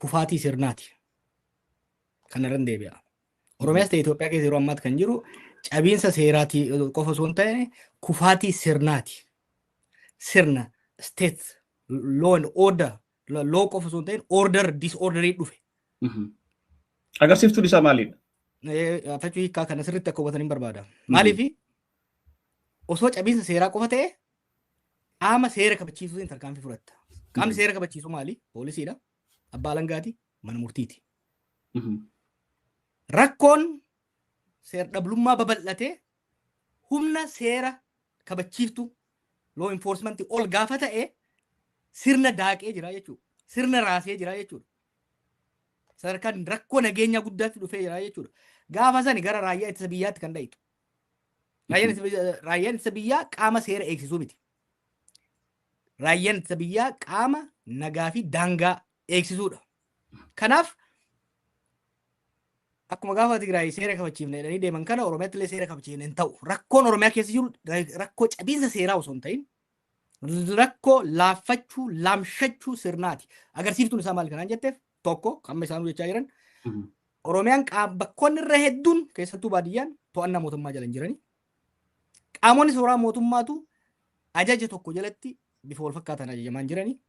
Kufaatii sirnaati. Kanarran deebi'a. Oromiyaas ta'e Itoophiyaa keessa yeroo ammaatti kan jiru cabiinsa seeraatii qofa osoo hin ta'in kufaatii sirnaati. Sirna state, law and order, law qofa osoo hin ta'in order, disorderii dhufe. Agarsiiftuun isaa maalidha? Faccuu hiikkaa kana sirriitti akka hubatan hin barbaada. Maaliif, osoo cabiinsa seeraa qofa ta'e qaama seera kabachiisuutiin tarkaanfii fudhatta. Qaamni seera kabachiisu maali? Poolisiidha, abbaa alangaati, mana murtiiti. Rakkoon seera dhablummaa babal'atee humna seera kabachiiftu, law enforcement, ol gaafa ta'e sirna daaqee jira jechuudha. Sirna raasee jira jechuudha. Sadarkaan rakkoo nageenyaa guddaatti dhufee jira jechuudha. Gaafa sani gara raayyaa ittisa biyyaatti kan dhayitu. Raayyaan ittisa biyyaa qaama seera eegsisuu miti. Raayyaan ittisa biyyaa qaama nagaa fi daangaa eegsisuudha. Kanaaf akkuma gaafa Tigraay seera kabachiifne jedhanii deeman kana Oromiyaatti illee seera kabachiifne hin ta'u. Rakkoon Oromiyaa keessa jiru rakkoo cabiinsa seeraa osoo hin ta'in rakkoo laaffachuu, laamshachuu sirnaati. Agarsiiftuun isaa maali kanaan jetteef, tokko kan isaan jechaa jiran, Oromiyaan bakkoonni irra hedduun, keessattuu baadiyyaan, to'annaa mootummaa jala hin jirani. Qaamonni seeraa mootummaatu ajaja tokko jalatti bifa wal fakkaatan ajajamaa hin jirani.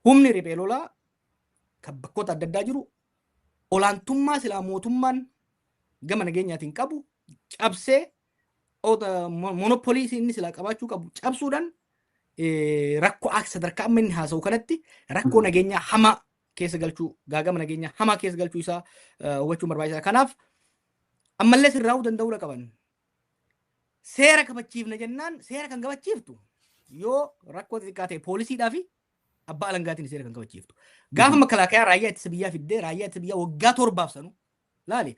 Humni riphee lolaa kan bakkoota adda addaa jiru olaantummaa silaa mootummaan gama nageenyaatiin qabu cabsee, monopoly inni silaa qabaachuu qabu cabsuudhaan, rakkoo akka sadarkaa amma inni haasa'u kanatti rakkoo nageenyaa hamaa keessa galchuu, gaagama nageenyaa hamaa keessa galchuu isaa hubachuun barbaachisaadha. Kanaaf ammallee sirraa'uu danda'uudha qaban. Seera kabachiifna jennaan seera kan kabachiiftu yoo rakkoo xixiqqaa ta'e poolisiidhaa fi abbaa alangaatiin seera kan kabachiiftu. Gaafa makalaakaa, raayyaa ittisa biyyaa fiddee, raayyaa ittisa biyyaa waggaa 7f sanu laali,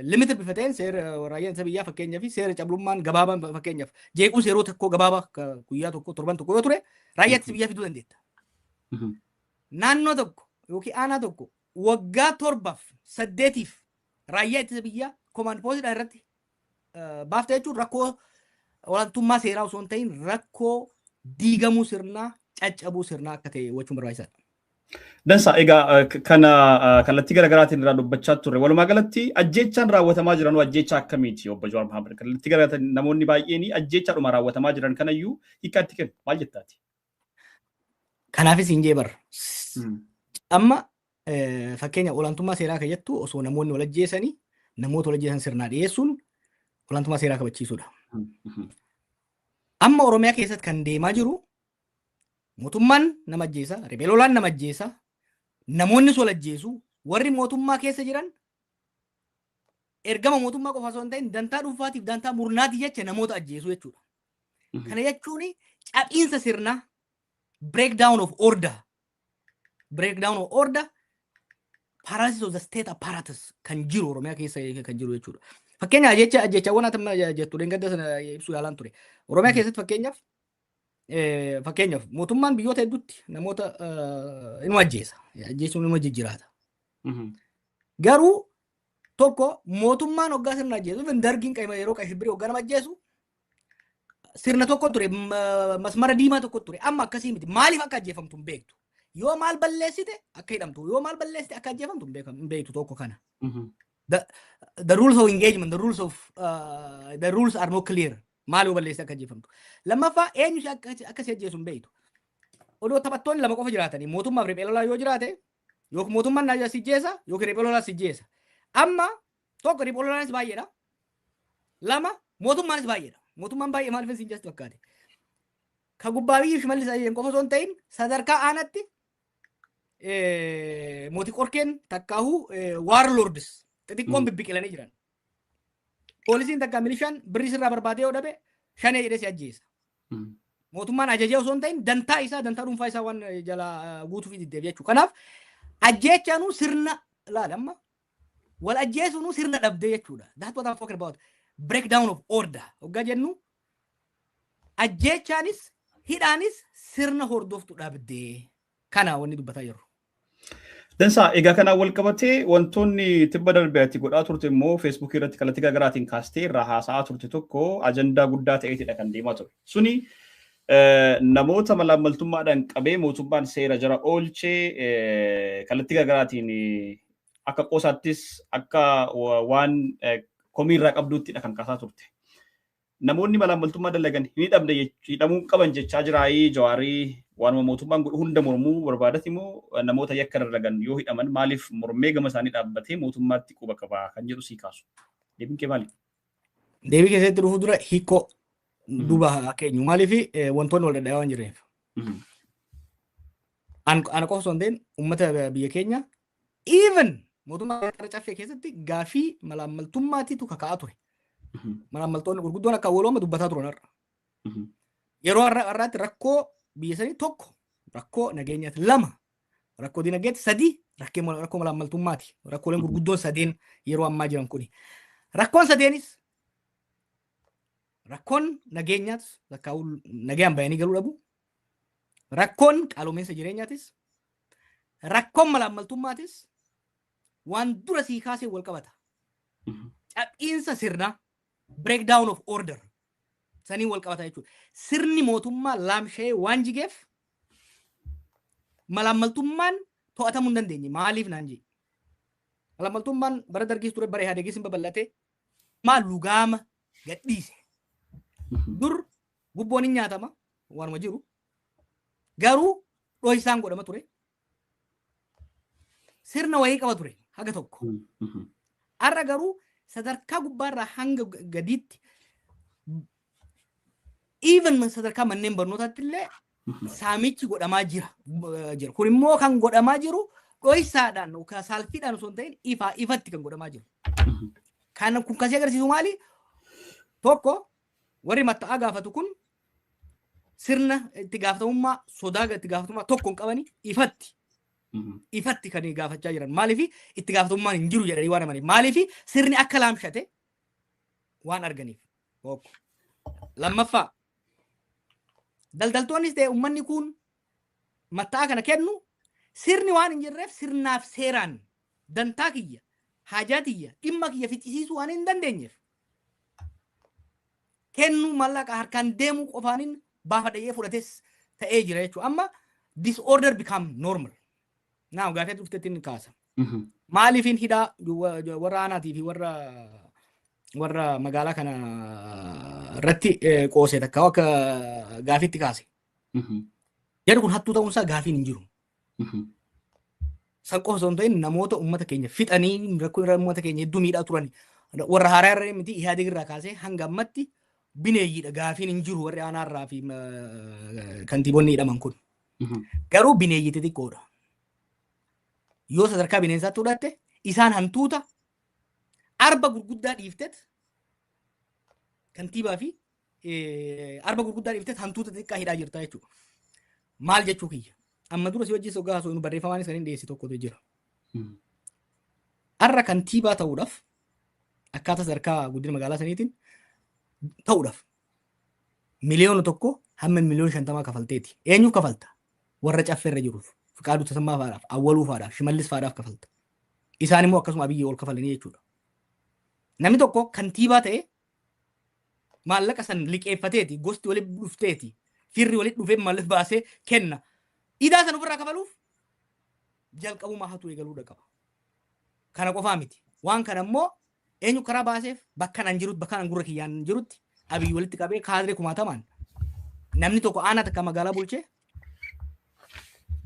limited bifa ta'een seera raayyaa ittisa biyyaa, fakkeenyaaf seera cablummaan gabaabaan, fakkeenyaaf jeequmsa yeroo tokko gabaabaa guyyaa tokko, torban tokko yoo ture, raayyaa ittisa biyyaa fiduu dandeetta. Naannoo tokko yookiin aanaa tokko waggaa 7f 8f raayyaa ittisa biyyaa command postiidhaan irratti baafte jechuun rakkoo olaantummaa seeraa osoo hin ta'in rakkoo diigamuu sirnaa, caccabuu sirnaa akka ta'e hubachuun barbaachisaadha. Dansa, egaa kana kallattii garaagaraatiin irraa dubbachaa turre. Walumaa galatti ajjeechaan raawwatamaa jiran ajjeechaa akkamiiti, obbo Jawaar Mohaammed? Kallattii garaagaraatiin namoonni baay'een ajjeechaadhuma raawwatamaa jiran kanayyuu hiikkaatti kennu. Maal jettaati? Kanaafis hin jee barra. Amma fakkeenya olaantummaa seeraa kan jettu, osoo namoonni wal ajjeesanii namoota wal ajjeesan sirnaa dhiyeessuun olaantummaa seeraa kabachiisuudha. Amma Oromiyaa keessatti kan deemaa jiru mootummaan nama ajjeesa, riphee lolaan nama ajjeesa, namoonnis wal ajjeesu, warri mootummaa keessa jiran ergama mootummaa qofa osoo hin ta'in dantaa dhuunfaatiif, dantaa murnaati jecha namoota ajjeesu jechuudha. Kana jechuun cabiinsa sirnaa, breakdown of order, breakdown of order, paralysis of the state apparatus kan jiru Oromiyaa keessa kan jiru jechuudha. Fakkeenyaaf jecha ajjechaawwan ati jettu dheengadda sana ibsuu yaalaan ture. Oromiyaa keessatti fakkeenyaaf mootummaan biyyoota hedduutti namoota inuma ajjeesa. Ajjeesuun inuma jijjiiraata. Garuu tokko mootummaan hoggaa sirna ajjeesu, dargiin yeroo qashibbirii hoggaa nama ajjeesu sirna tokko ture, masmara diimaa tokko ture. Amma akkasii miti. Maaliif akka ajjeefamtu hin beektu. Yoo maal balleessite akka hidhamtu, yoo maal balleessite akka ajjeefamtu hin beektu, tokko kana. The rules of engagement, the rules are not clear. Maal yoo balleessite akka ajjeefamtu. Lammaffaa, eenyu akka si ajjeesu hin beektu. Odoo taphattoonni lama qofa jiraatanii, mootummaaf riphee lolaa yoo jiraate, yookiin mootummaan na si ajjeesa yookiin riphee lolaa si ajjeesa. Amma tokko riphee lolaanis baay'eedha. Lama mootummaanis baay'eedha. Mootummaan baay'ee maaliif sin jestu fakkaate? Ka gubbaa biyyi Shimallis Ayyeen qofa osoo hin ta'in sadarkaa aanaatti mootii qorkeen takkaahuu warlords xixiqqoon bibbiqilanii jiran. Poolisiin takka milishaan birrii sirraa barbaadee yoo dhabe shanee jedhee si ajjeesa. Mootummaan ajajee osoo hin ta'in dantaa isaa, dantaa dhuunfaa isaa waan jala guutuuf diddeef jechuudha. Kanaaf ajjeechaanuu sirna laala, amma wal ajjeesuunuu sirna dhabdee jechuudha. That's what I'm talking about. Breakdown of order. Hoggaa jennu ajjeechaanis hidhaanis sirna hordoftu dhabdee, kana wanni dubbataa jirru. Dansaa, egaa kanaan wal qabatee wantoonni tibba darbe ati godhaa turte immoo Feesbuukii irratti kallattii garaagaraatiin kaastee irraa haasa'aa turte tokko ajandaa guddaa ta'eetidha kan deemaa ture. Suni Namoota malaammaltummaadhaan qabee mootummaan seera jara oolchee kallattii garaagaraatiin akka qoosaattis akka waan komiirraa qabduuttidha kan kaasaa turte. Namoonni malaammaltummaa dalagan hin hidhamne, hidhamuu qaban jechaa jiraayii Jawaarii waanuma mootummaan godhu hunda mormuu barbaadati immoo namoota yakka dalagan yoo hidhaman maaliif mormee gama isaanii dhaabbatee mootummaatti quba qabaa kan jedhu sii kaasu. Deebiin kee maali? Deebii keessatti dhufuu dura hiikoo duuba keenyu, maaliif wantoonni wal dadhabaa waan jiraniif. Ana qofa osoo hin ta'in uummata biyya keenya, even mootummaa gara Caffee keessatti gaafii malaammaltummaatiitu kaka'aa ture. Malaammaltoonni gurguddoon akka awwalooma dubbataa turan har'a. Yeroo har'aatti rakkoo biyya sanii tokko rakkoo nageenyaati, lama rakkoo dinagdeeti, sadii rakkoo malaammaltummaati. Rakkooleen gurguddoon sadeen yeroo ammaa jiran kuni. Rakkoon sadeenis, rakkoon nageenyaas lakkaa'uu nagayaan bayanii galuu dhabu. Rakkoon qaaloominsa jireenyaatis, rakkoon malaammaltummaatis waan dura sii kaasee wal qabata. Cabbiinsa sirnaa, breakdown of order sanii wal qabata jechuudha. Sirni mootummaa laamsha'ee waan jigeef malaammaltummaan to'atamuu hin dandeenye. Maaliif naan jee? Malaammaltummaan bara Dargiis ture, bara Ihaadeegis hin babal'ate, maal lugaama gadhiise. Dur gubboon hin nyaatama waanuma jiru. Garuu dho'isaan godhama ture. Sirna wayii qaba ture haga tokko. Har'a garuu sadarkaa gubbaarraa hanga gadiitti, even sadarkaa manneen barnootaatti illee saamichi godhamaa jira. Kun immoo kan godhamaa jiru dho'isaadhaan yookaan saalfiidhaan osoo hin ta'in ifaa ifatti kan godhamaa jiru. Kan kun kasii agarsiisu maali? Tokko, warri matta'aa gaafatu kun sirna itti gaafatamummaa, sodaa itti gaafatamummaa tokko hin qabani, ifatti ifatti kan gaafachaa jiran. Maaliif? Itti gaafatamummaan hin jiru jedhanii waan amaniif. Maaliif? Sirni akka laamshate waan arganiif. Tokko. Lammaffaa, daldaltoonnis ta'e uummanni kun matta'aa kana kennu sirni waan hin jirreef sirnaaf seeraan dantaa kiyya, haajaa tiyya, dhimma kiyya ficcisiisuu waan hin dandeenyeef kennuu mallaqa harkaan deemuu qofaanin baafadhee fudhates ta'ee jira jechuudha. Amma disorder become normal. Naa gaafii dhuftetti inni kaasa. Maaliifin hidhaa warra aanaatii fi warra magaalaa kana irratti qoosee takka akka gaafiitti kaase? Jarri kun hattuu ta'uunsaa gaafiin hin jiru. San qofa osoo hin ta'in namoota uummata keenya fixanii rakkoo irra uummata keenya hedduu miidhaa turan, warra haaraa irra miti, Ihaadeg irraa kaasee hanga ammatti bineeyyiidha, gaafiin hin jiru warri aanaarraa fi kantiibonni hidhaman kun. Garuu bineeyyii xixiqqoodha. Yoo sadarkaa bineensaatti fudhatte isaan hantuuta, arba gurguddaa dhiiftet, kantiibaa fi arba gurguddaa dhiiftet hantuuta xixiqqaa hidhaa jirta jechuudha. Maal jechuu kiyya? Amma dura si wajjin hoggaa haasofnu barreeffamaanis kan hin dhiyeesse tokkotu jira. Har'a kantiibaa ta'uudhaaf, akkaataa sadarkaa guddina magaalaa saniitiin ta'uudhaaf, 1 miliyoona hamma miliyoona 50 kafalteeti. Eenyuuf kafalta? Warra Caffeerra jiruuf. Fiqaaduu Tasammaa fa'aadhaaf, Awwaluu fa'aadhaaf, Shimallis fa'aadhaaf kafalta. Isaan immoo akkasuma Abiyyi ol kafalanii jechuudha. Namni tokko kantiibaa ta'e maallaqa san liqeeffateeti, gosti walitti dhufteeti, firri walitti dhufee maallaqa baasee kenna. Idaa san ofirraa kafaluuf jalqabumaa hatu eegaluudha qaba. Kana qofaa miti. Waan kana immoo eenyu karaa baaseef? Bakka nan jirutti, bakka nan gurra kiyyaan jirutti Abiyyi walitti qabee kaadree kumaatamaan namni tokko aanaa takka magaalaa bulchee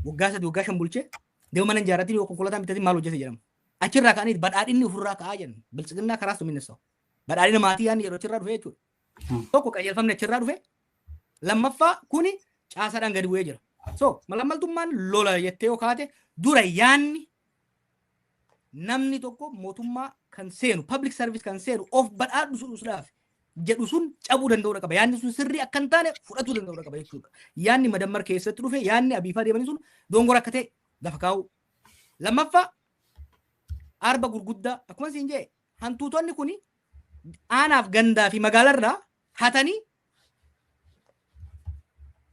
waggaa 3, waggaa 5 bulchee deema mana ijaarratiin yoo konkolaataa bitatiin maal hojjete jedhama. Achirraa ka'anii badhaadhinni ofirraa ka'aa jedhan, biltsiginnaa karaa suminessaa'u. Badhaadhina maatii yaadni jedhu achirraa dhufe jechuudha. Tokko, qajeelfamni achirraa dhufe. Lammaffaa, kuni caasaadhaan gadi bu'ee jira. So malaammaltummaan lola jettee yoo kaate dura yaanni namni tokko mootummaa kan seenu, public service kan seenu of badhaadhuudhaaf jedhu sun cabuu danda'uudha qaba. Yaanni sun sirrii akka hin taane fudhatuu danda'uudha qaba jechuudha. Yaanni madammar keessatti dhufe, yaanni abiifaa deemanii sun dongora akka ta'e lafa kaa'u. Lammaffaa, arba gurguddaa akkuma siin jee hantuutonni kuni aanaaf gandaa fi magaalarraa hatanii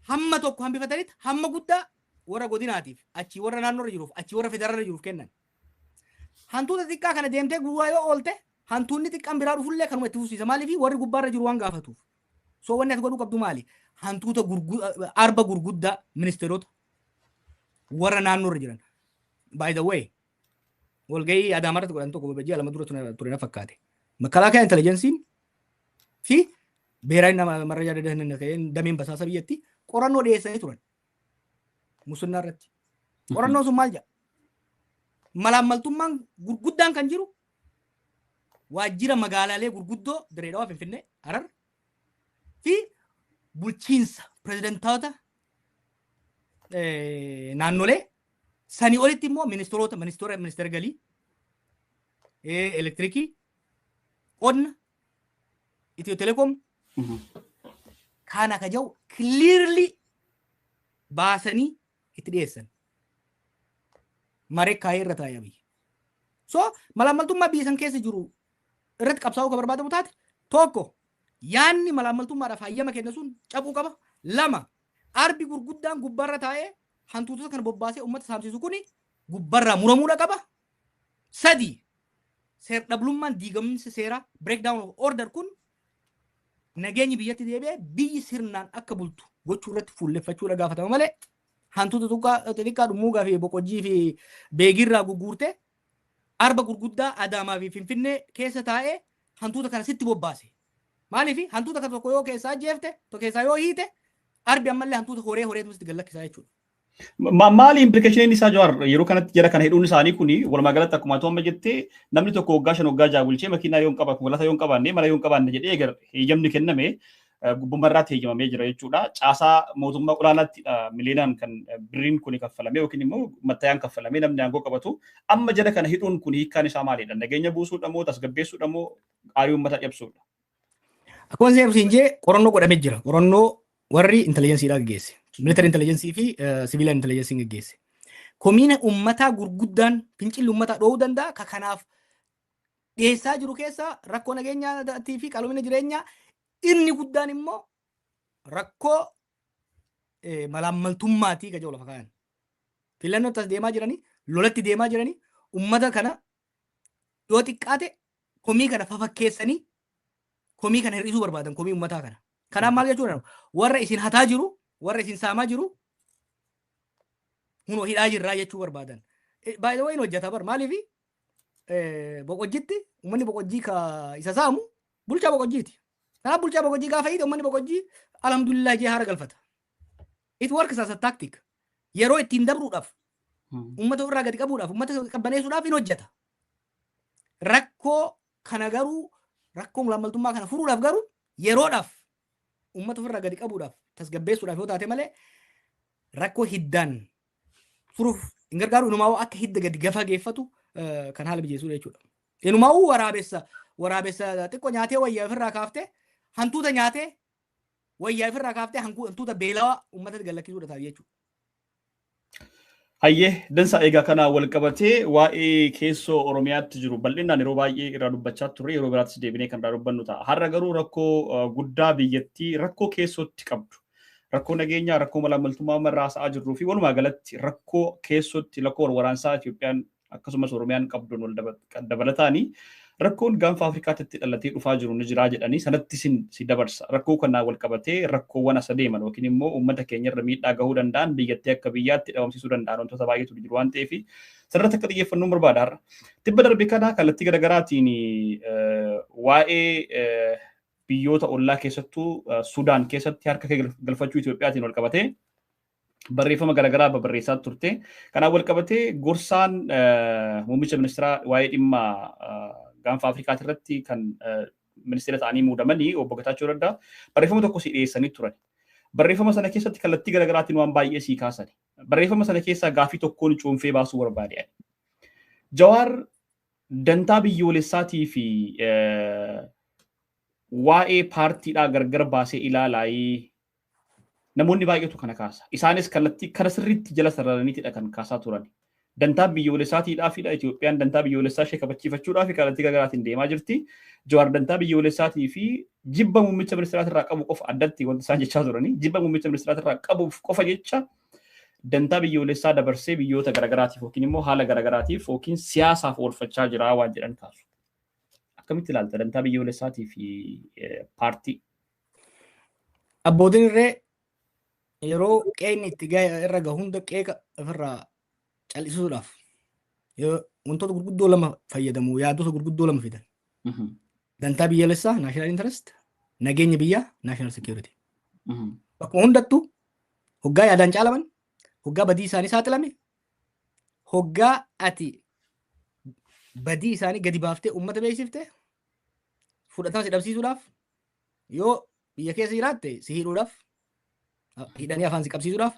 hamma tokko hambifatanitti hamma guddaa warra godinaatiif, achii warra naannoorra jiruuf, achii warra federaalirra jiruuf kennan. Hantuuta xiqqaa kana deemtee guwwaa yoo oolte hantuunni xiqqaan biraa dhufullee kanuma itti fufsiisa. Maaliif? Warri gubbaarra jiru waan gaafatuuf. So wanni ati godhuu qabdu maali? Hantuuta arba gurguddaa, ministeerota warra naannoo irra jiran. By the way, walgahii Adaamarratti godhan tokko ji'a 2 dura ture na fakkaate. Makalaakaa intelligence'n fi ብሔራዊ መረጃ ደህንነት dameen basaasa biyyatti qorannoo dhiyeessanii turan. Muslinnaa irratti. Qorannoon sun maal jedha? Malaammaltummaan gurguddaan kan jiru waajjira magaalaalee gurguddoo Direedawaa, Finfinnee, Harar fi bulchiinsa pirezidantoota naannolee, sanii olitti immoo ministeerota, ministeera galii, elektirikii, qonna, Itiyoo Telekoom kana ka jedhu clearly baasanii itti dhiyeessan. Maree kaayee irra taa'ee biyya. So malaammaltummaa biyya san keessa jiru irratti qabsaa'uu kan barbaadamu taate, tokko, yaanni malaammaltummaadhaaf hayyama kenna sun cabuu qaba. Lama, arbi gurguddaan gubbaarra taa'ee hantuutota kana bobbaasee uummata saamsisu kuni gubbarraa muramuudha qaba. Sadi, seer-dhablummaan, diigamsi seeraa, breakdown of order kun nageenyi biyyatti deebi'ee biyyi sirnaan akka bultu gochuu irratti fuulleffachuudha gaafatama malee, hantuuta xixiqqaa Dhummuugaa fi Boqojjii fi Beegirraa gugguurte, arba gurguddaa Adaamaa fi Finfinnee keessa taa'ee hantuuta kana sitti bobbaase. Maaliif? Hantuuta kana tokko yoo keessaa ajjeefte, tokko keessaa yoo hiite, arbi ammallee hantuuta horee horeetu sitti gallakkisaa jechuudha. Maali implicationiin isaa, Jawaar, yeroo kanatti jara kana hidhuun isaanii kuni? Walumaa galatti, akkuma ati amma jettee, namni tokko waggaa 5, waggaa 6 bulchee makiinaa yoo hin qabaanne, konkolaataa yoo hin qabaanne, mana yoo hin qabaanne jedhee egaa heeyyamni kenname gubbummarraatti heeyyamamee jira jechuudha. Caasaa mootummaa olaanaatti miliyoonaan kan birriin kuni kaffalamee yookiin immoo mattayaan kaffalamee namni aangoo qabatu. Amma jara kana hidhuun kun hiikkaan isaa maalidha? Nageenya buusuudha moo, tasgabbeessuudha moo, aarii uummataa cabsuudha? Akkuma isin jee, qorannoo godhamee jira. Qorannoo warri intelligenceiidhaa gaggeesse. Military intelligence fi civilian intelligence gaggeesse. Komiina uummataa gurguddaan fincilli uummataa dhoowuu danda'a. Ka kanaaf dhiyeessaa jiru keessa rakkoo nageenyaatii fi qaaloomina jireenyaa, inni guddaan immoo rakkoo malaammaltummaatii ka jedhu lafa kaayan. Filannootti as deemaa jiranii, lolatti deemaa jiranii, uummata kana yoo xiqqaate komii kana fafakkeessanii komii kana hir'isuu barbaadan, komii uummataa kana. Kanaaf maal jechuudha? Warra isin hataa jiru, warra isin saamaa jiru hunoo hidhaa jirraa jechuu barbaadan. Baay'ee wayin hojjeta bar. Maaliifi? Boqojjitti uummanni Boqojjii ka isa saamu bulchaa Boqojjiiti. Kanaaf bulchaa Boqojjii gaafa hiite, uummanni Boqojjii alhamdulillah jee haara galfata. It works as a tactic. Yeroo ittiin dabruudhaaf, uummata ofirraa gadi qabuudhaaf, uummata qabbaneessuudhaaf hin hojjeta. Rakkoo kana garuu, rakkoo malaammaltummaa kana furuudhaaf garuu, yeroodhaaf uummata ofirraa gadi qabuudhaaf, tasgabbeessuudhaaf yoo taate malee, rakkoo hiddaan furuuf hin gargaaru. Inumaa'uu akka hidda gadi gafa geeffatu kan haala mijeessuudha jechuudha. Inumaa'uu waraabessa xiqqoo nyaatee wayyaa ofirraa kaaftee, hantuuta nyaatee wayyaa ofirraa kaaftee, hantuuta beelawaa uummatatti gallakkisuudha ta'a jechuudha. Hayyee, dansa. Egaa kana wal qabatee waa'ee keessoo Oromiyaatti jiru bal'inaan yeroo baay'ee irraa dubbachaa turre, yeroo biraattis deebinee kan irraa dubbannu ta'a. Har'a garuu rakkoo guddaa biyyattii rakkoo keessootti qabdu, rakkoo nageenyaa, rakkoo malaammaltummaa amma irraa haasa'aa jirruu fi walumaa galatti rakkoo keessootti, rakkoo wal waraansaa Itoophiyaan akkasumas Oromiyaan qabduun wal dabalataanii rakkoon gaanfa Afrikaatti dhalatee dhufaa jiru ni jiraa jedhanii sanatti si dabarsa. Rakkoo kanaan wal qabatee rakkoowwan asa deeman yookiin immoo uummata keenya irra miidhaa gahuu danda'an, biyyattii akka biyyaatti dhabamsiisuu danda'an wantoota baay'eetu jiru waan ta'eef, sirriitti akka xiyyeeffannu barbaada har'a. Tibba darbe kana kallattii garaagaraatiin waa'ee biyyoota ollaa, keessattuu Sudaan keessatti harka galfachuu Itoophiyaatiin wal qabatee barreeffama garaagaraa barreessaa turte. Kanaan wal qabatee gorsaan muummicha ministeeraa waa'ee dhimma gaanfa Afrikaati irratti kan ministeera ta'anii muudamanii obbo Getaachoo Raddaa barreeffama tokko si dhiyeessanii turan. Barreeffama sana keessatti kallattii garaagaraatiin waan baay'ee sii kaasan. Barreeffama sana keessaa gaafii tokkoon cuunfee baasuu barbaade. Jawaar dantaa biyyoolessaatii fi waa'ee paartiidhaa gargar baasee ilaalaayii, namoonni baay'eetu kana kaasa. Isaanis kallattii kana sirriitti jala sararaniitidha kan kaasaa turan. Dantaa biyyoolessaatiidhaafidha. Itoophiyaan dantaa biyyoolessaa ishee kabachiifachuudhaaf kallattii garaagaraatiin deemaa jirti. Jawaar dantaa biyyoolessaatii fi jibba muummicha ministeeraatirraa qabu qofa, addatti wanti isaan jechaa turanii, jibba muummicha ministeeraatirraa qabuuf qofa jecha dantaa biyyoolessaa dabarsee biyyoota garaagaraatiif yookiin immoo haala garaagaraatiif yookiin siyaasaaf oolfachaa jira waan jedhan kaasu. Akkamitti ilaalta dantaa biyyoolessaatii fi paartii? Abbootiin irree yeroo qe'inni itti irra gahu hunda qeeqa ofirraa cal'isuudhaaf wantoota gurguddoo lama fayyadamu, yaadota gurguddoo lama fidan. Dantaa biyyaalessaa, national interest, nageenya biyyaa, national security. Bakkuma hundattuu hoggaa yaadaan caalaman, hoggaa badii isaanii saaxilame, hoggaa ati badii isaanii gadi baaftee uummata beeksifte fudhatama si dhabsiisuudhaaf, yoo biyya keessa jiraatte si hidhuudhaaf, hidhanii afaan si qabsiisuudhaaf,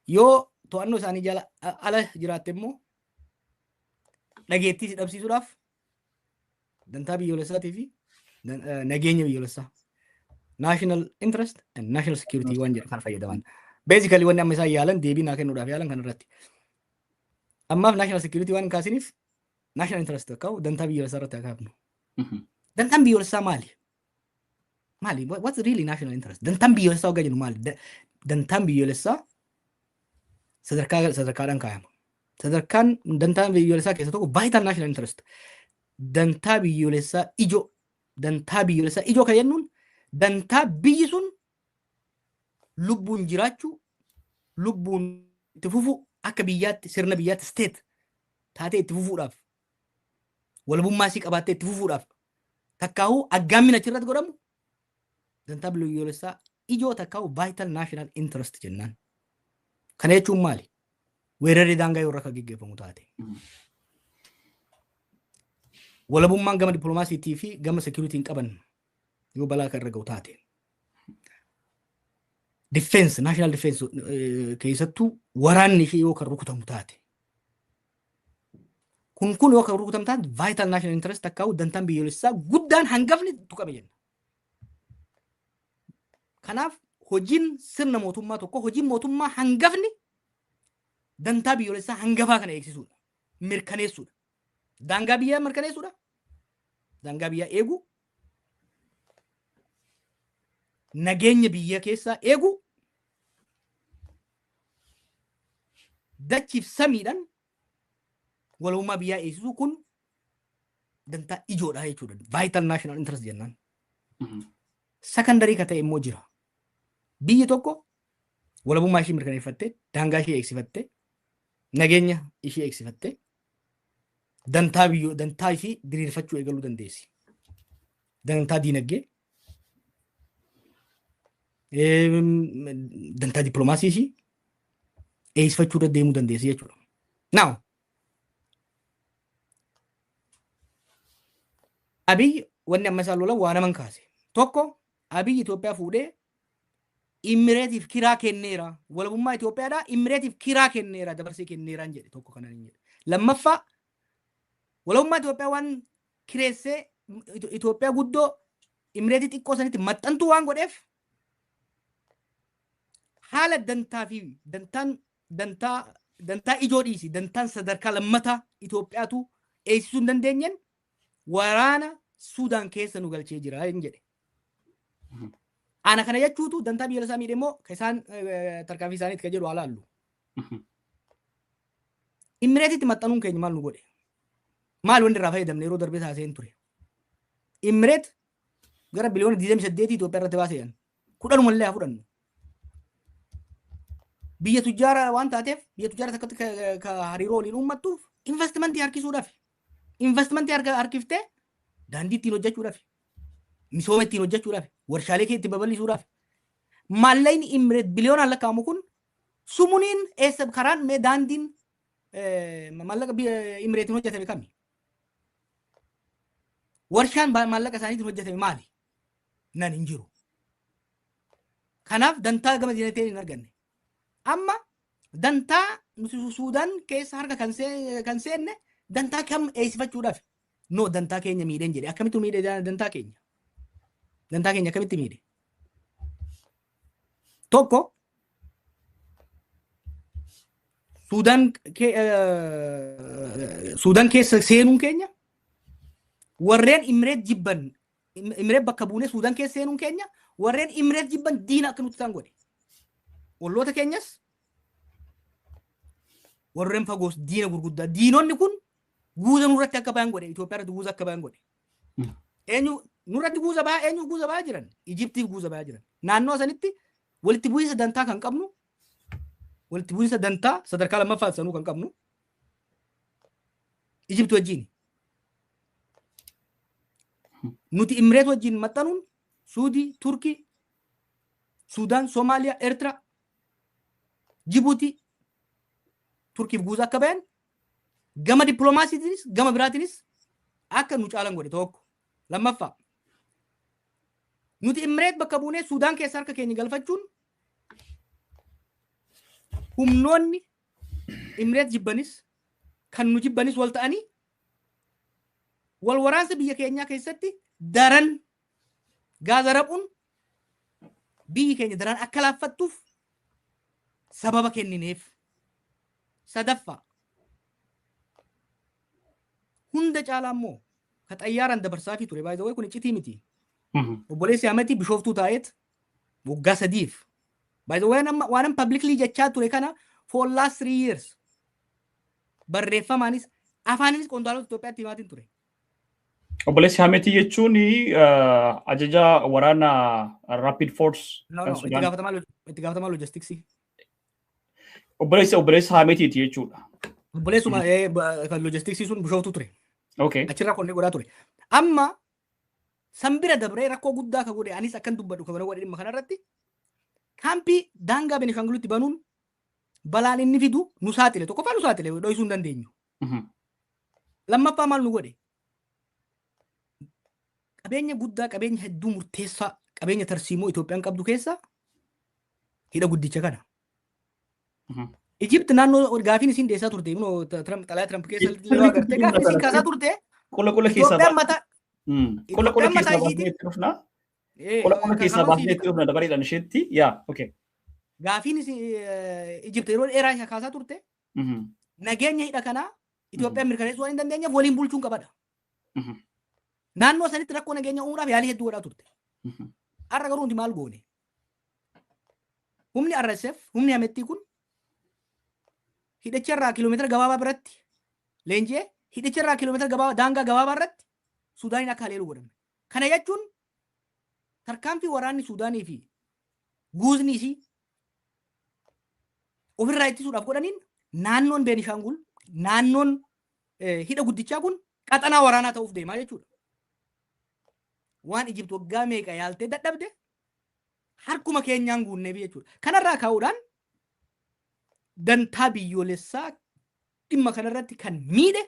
yoo to'annoo isaanii jala ala jiraatte immoo dhageettii si dhabsiisuudhaaf dantaa biyyoolessaatii fi nageenya biyyoolessaa, national interest and national security waan jedhu kan fayyadaman. Basically, wanni amma isaan yaalan deebii naa kennuudhaaf yaalan kan irratti. Ammaaf national security waan hin kaasiniif national interest akka dantaa biyyoolessaa irratti haa kaafnu. Dantaan biyyoolessaa maali? Maali? What's really national interest? Dantaan biyyoolessaa hoggaa jennu maali? Dantaan biyyoolessaa sadarkaa sadarkaadhaan kaayama. Sadarkaan dantaan biyyoolessaa keessa tokko vital national interest. Dantaa biyyoolessaa ijoo. Dantaa biyyoolessaa ijoo kan jennuun dantaa biyyi sun lubbuun jiraachuu, lubbuun itti fufu, akka biyyaatti, sirna biyyaatti, state taatee itti fufuudhaaf, walabummaa isii qabaattee itti fufuudhaaf takkaahuu aggaammin achirratti godhamu dantaa biyyoolessaa ijoo takkaahuu vital national interest jennaan. Kana jechuun maali? Weerarri daangaa yoo irra akka geggeeffamu taate. Walabummaan gama dippiloomaasiitii fi gama security-n qaban yoo balaa kan irra ga'u taate. Defense, national defense keessattuu waraanni ishee yoo kan rukutamu taate. Kun yoo kan rukutamu taate vital national interest takkaa'u dantaan biyyoolessaa guddaan hangafni tuqame jenna. Kanaaf hojiin sirna mootummaa tokko, hojiin mootummaa hangafni dantaa biyyoolessaa hangafaa kana eegsisuudha. Mirkaneessuudha. Daangaa biyyaa mirkaneessuudha. Daangaa biyyaa eeguu. Nageenya biyya keessaa eeguu. Dachiif samiidhaan walabummaa biyyaa eegsisuu, kun dantaa ijoodha jechuudha. Vital national interest jennaan. Secondary ka ta'e immoo jira. Biyyi tokko walabummaa ishee mirkaneeffattee, daangaa ishee eegsifattee, nageenya ishee eegsifattee, dantaa biyyoo dantaa ishee diriirfachuu eegaluu dandeessi. Dantaa diinagdee, dantaa dippiloomaasii ishee eegsifachuu irra deemuu dandeessi jechuudha. Now, Abiy wanni amma isaan lolan waa naman kaase. Tokko, Abiy Itoophiyaa fuudhee Imireetiif kiraa kenneera. Walabummaa Itoophiyaadhaa Imireetiif kiraa kenneera, dabarsee kenneeraan jedhe tokko kanan hin jedhe. Lammaffaa, walabummaa Itoophiyaa waan kireessee Itoophiyaa guddoo Imireetii xiqqoo sanitti maxxantuu waan godheef haala dantaa fi dantaan dantaa dantaa ijoo dhiisi, dantaan sadarkaa lammataa Itoophiyaatu eegsisuu hin dandeenyeen waraana Suudaan keessa nu galchee jira hin jedhe. Ana kana jechuutu dantaa biyyoolessaa miidhe immoo kan isaan tarkaanfii isaaniitti kan jedhu haa laallu. Imireetitti maxxanuun keenya maal nu godhe? Maal wanti irraa fayyadamne? Yeroo darbee taasiseen ture. Imireet gara biliyoona 28 Itoophiyaa irratti baasee jiran. Kudhanumallee haa fudhannu. Biyya tujjaara waan taateef, biyya tujjaara takkatti ka hariiroo waliin uummattuuf investimentii harkisuudhaaf. Investimentii harkiftee daandii ittiin hojjechuudhaaf. Misooma ittiin hojjechuudhaaf. Warshaalee kee ittiin babal'isuudhaaf. Maallaqni Imireet biliyoonaan lakkaa'amu kun sumuuniin eessa karaan mee daandiin maallaqa biyya Imireetiin hojjetame kami? Warshaan maallaqa isaaniitiin hojjetame maali? Nan hin jiru. Kanaaf dantaa gama dinagdee hin arganne. Amma dantaa nuti Suudaan keessa harka kan seenne dantaa kam eegsifachuudhaaf? No, dantaa keenya miidheen jedhe. Akkamitti miidhe dantaa keenya? Dantaa keenya akkamitti miidhe? Tokko, Suudaan keessa seenuun keenya, warreen Imireet jibban, Imireet bakka buunee Suudaan keessa seenuun keenya warreen Imireet jibban diina akka nutti ta'an godhe. Olloota keenyas warreen fagoos diina gurguddaa. Diinonni kun guuza nurratti akka bayan godhe. Itoophiyaa irratti guuza akka bayan godhe. Eenyu nurratti guuza bayaa? Eenyu guuza bayaa jiran? Ijiptiif guuza bayaa jiran. Naannoo sanitti walitti bu'iinsa dantaa kan qabnu, walitti bu'iinsa dantaa sadarkaa lammaffaa sanuu kan qabnu Ijipti wajjin. Nuti Imireet wajjin maxxanuun Suudii, Turkii, Suudaan, Soomaaliyaa, Eertiraa, Jibuutii, Turkiif guutuu akka bayan gama dippiloomaasiitiinis gama biraatiinis akka nu caalan godhe tokko. Lammaffaa, nuti Imireet bakka buunee Suudaan keessa harka keenya galfachuun humnoonni Imireet jibbanis kan nu jibbanis wal ta'anii wal waraansa biyya keenyaa keessatti daran gaaza raphuun biyyi keenya daran akka laaffattuuf sababa kennineef. Sadaffaa, hunda caalaa immoo ka xayyaaraan dabarsaafii ture, baay'ee kun iccitii miti. Obboleessi Ahmedii Bishooftuu taa'eet waggaa 3f. Baay'ee waan publicly jechaa ture kana for last 3 years barreeffamaanis afaaninis qondaalota Itoophiyaatti himaatiin ture. Obboleessi Hametii jechuun ajaja waraana Rapid Force. No, no, itti gaafatamaa loojistiksii. Obboleessa Hametiiti jechuudha. Obboleessuma kan loojistiksii sun Bishooftuu ture. Okay. Achirraa qonnee godhaa ture. Amma san bira dabree rakkoo guddaa ka godhe, anis akkan dubbadhu kan godhe, dhimma kanarratti kaampii daangaa Benishangulitti banuun balaan inni fidu nu saaxile. Tokkoffaa nu saaxile, dho'isuu hin dandeenyu. Lammaffaa maal nu godhe? Qabeenya guddaa, qabeenya hedduu murteessaa, qabeenya tarsiimoo Itoophiyaan qabdu keessa hidha guddicha kana. Ijipt naannoo gaafiin isin dhiyeessaa turte, xalayaa Trump keessa illee agartee gaafiin isin kaasaa turte. Qola qola keessaa Itoophiyaan mataa qola qola keessaa baasnee itti dhufna. Qola qola keessaa baasnee itti dhufna dabareedhaan isheetti. Yaa, okay. Gaafiin Ijipt yeroo dheeraa kaasaa turte nageenya hidha kanaa Itoophiyaan mirkaneessuu waan hin dandeenyeef waliin bulchuun qabadha. Naannoo sanitti rakkoo nageenya uumuudhaaf yaalii hedduu godhaa turte. Har'a garuu nuti maal goone? Humni RSF, humni Hamettii kun hidhicha irraa kiiloomeetira gabaabaa biratti leenji'ee hidhicha irraa kiiloomeetira gabaabaa, daangaa gabaabaa irratti Suudaaniin akka haleelu godhame. Kana jechuun tarkaanfii waraanni Suudaanii fi guuzni isii ofirraa ittisuudhaaf godhaniin naannoon Beenishaangul, naannoon hidha guddichaa kun qaxanaa waraanaa ta'uuf deemaa jechuudha. Waan Ijipt waggaa meeqa yaaltee dadhabde harkuma keenyaan guunneef jechuudha. Kanarraa ka'uudhaan dantaa biyyoolessaa dhimma kanarratti kan miidhe,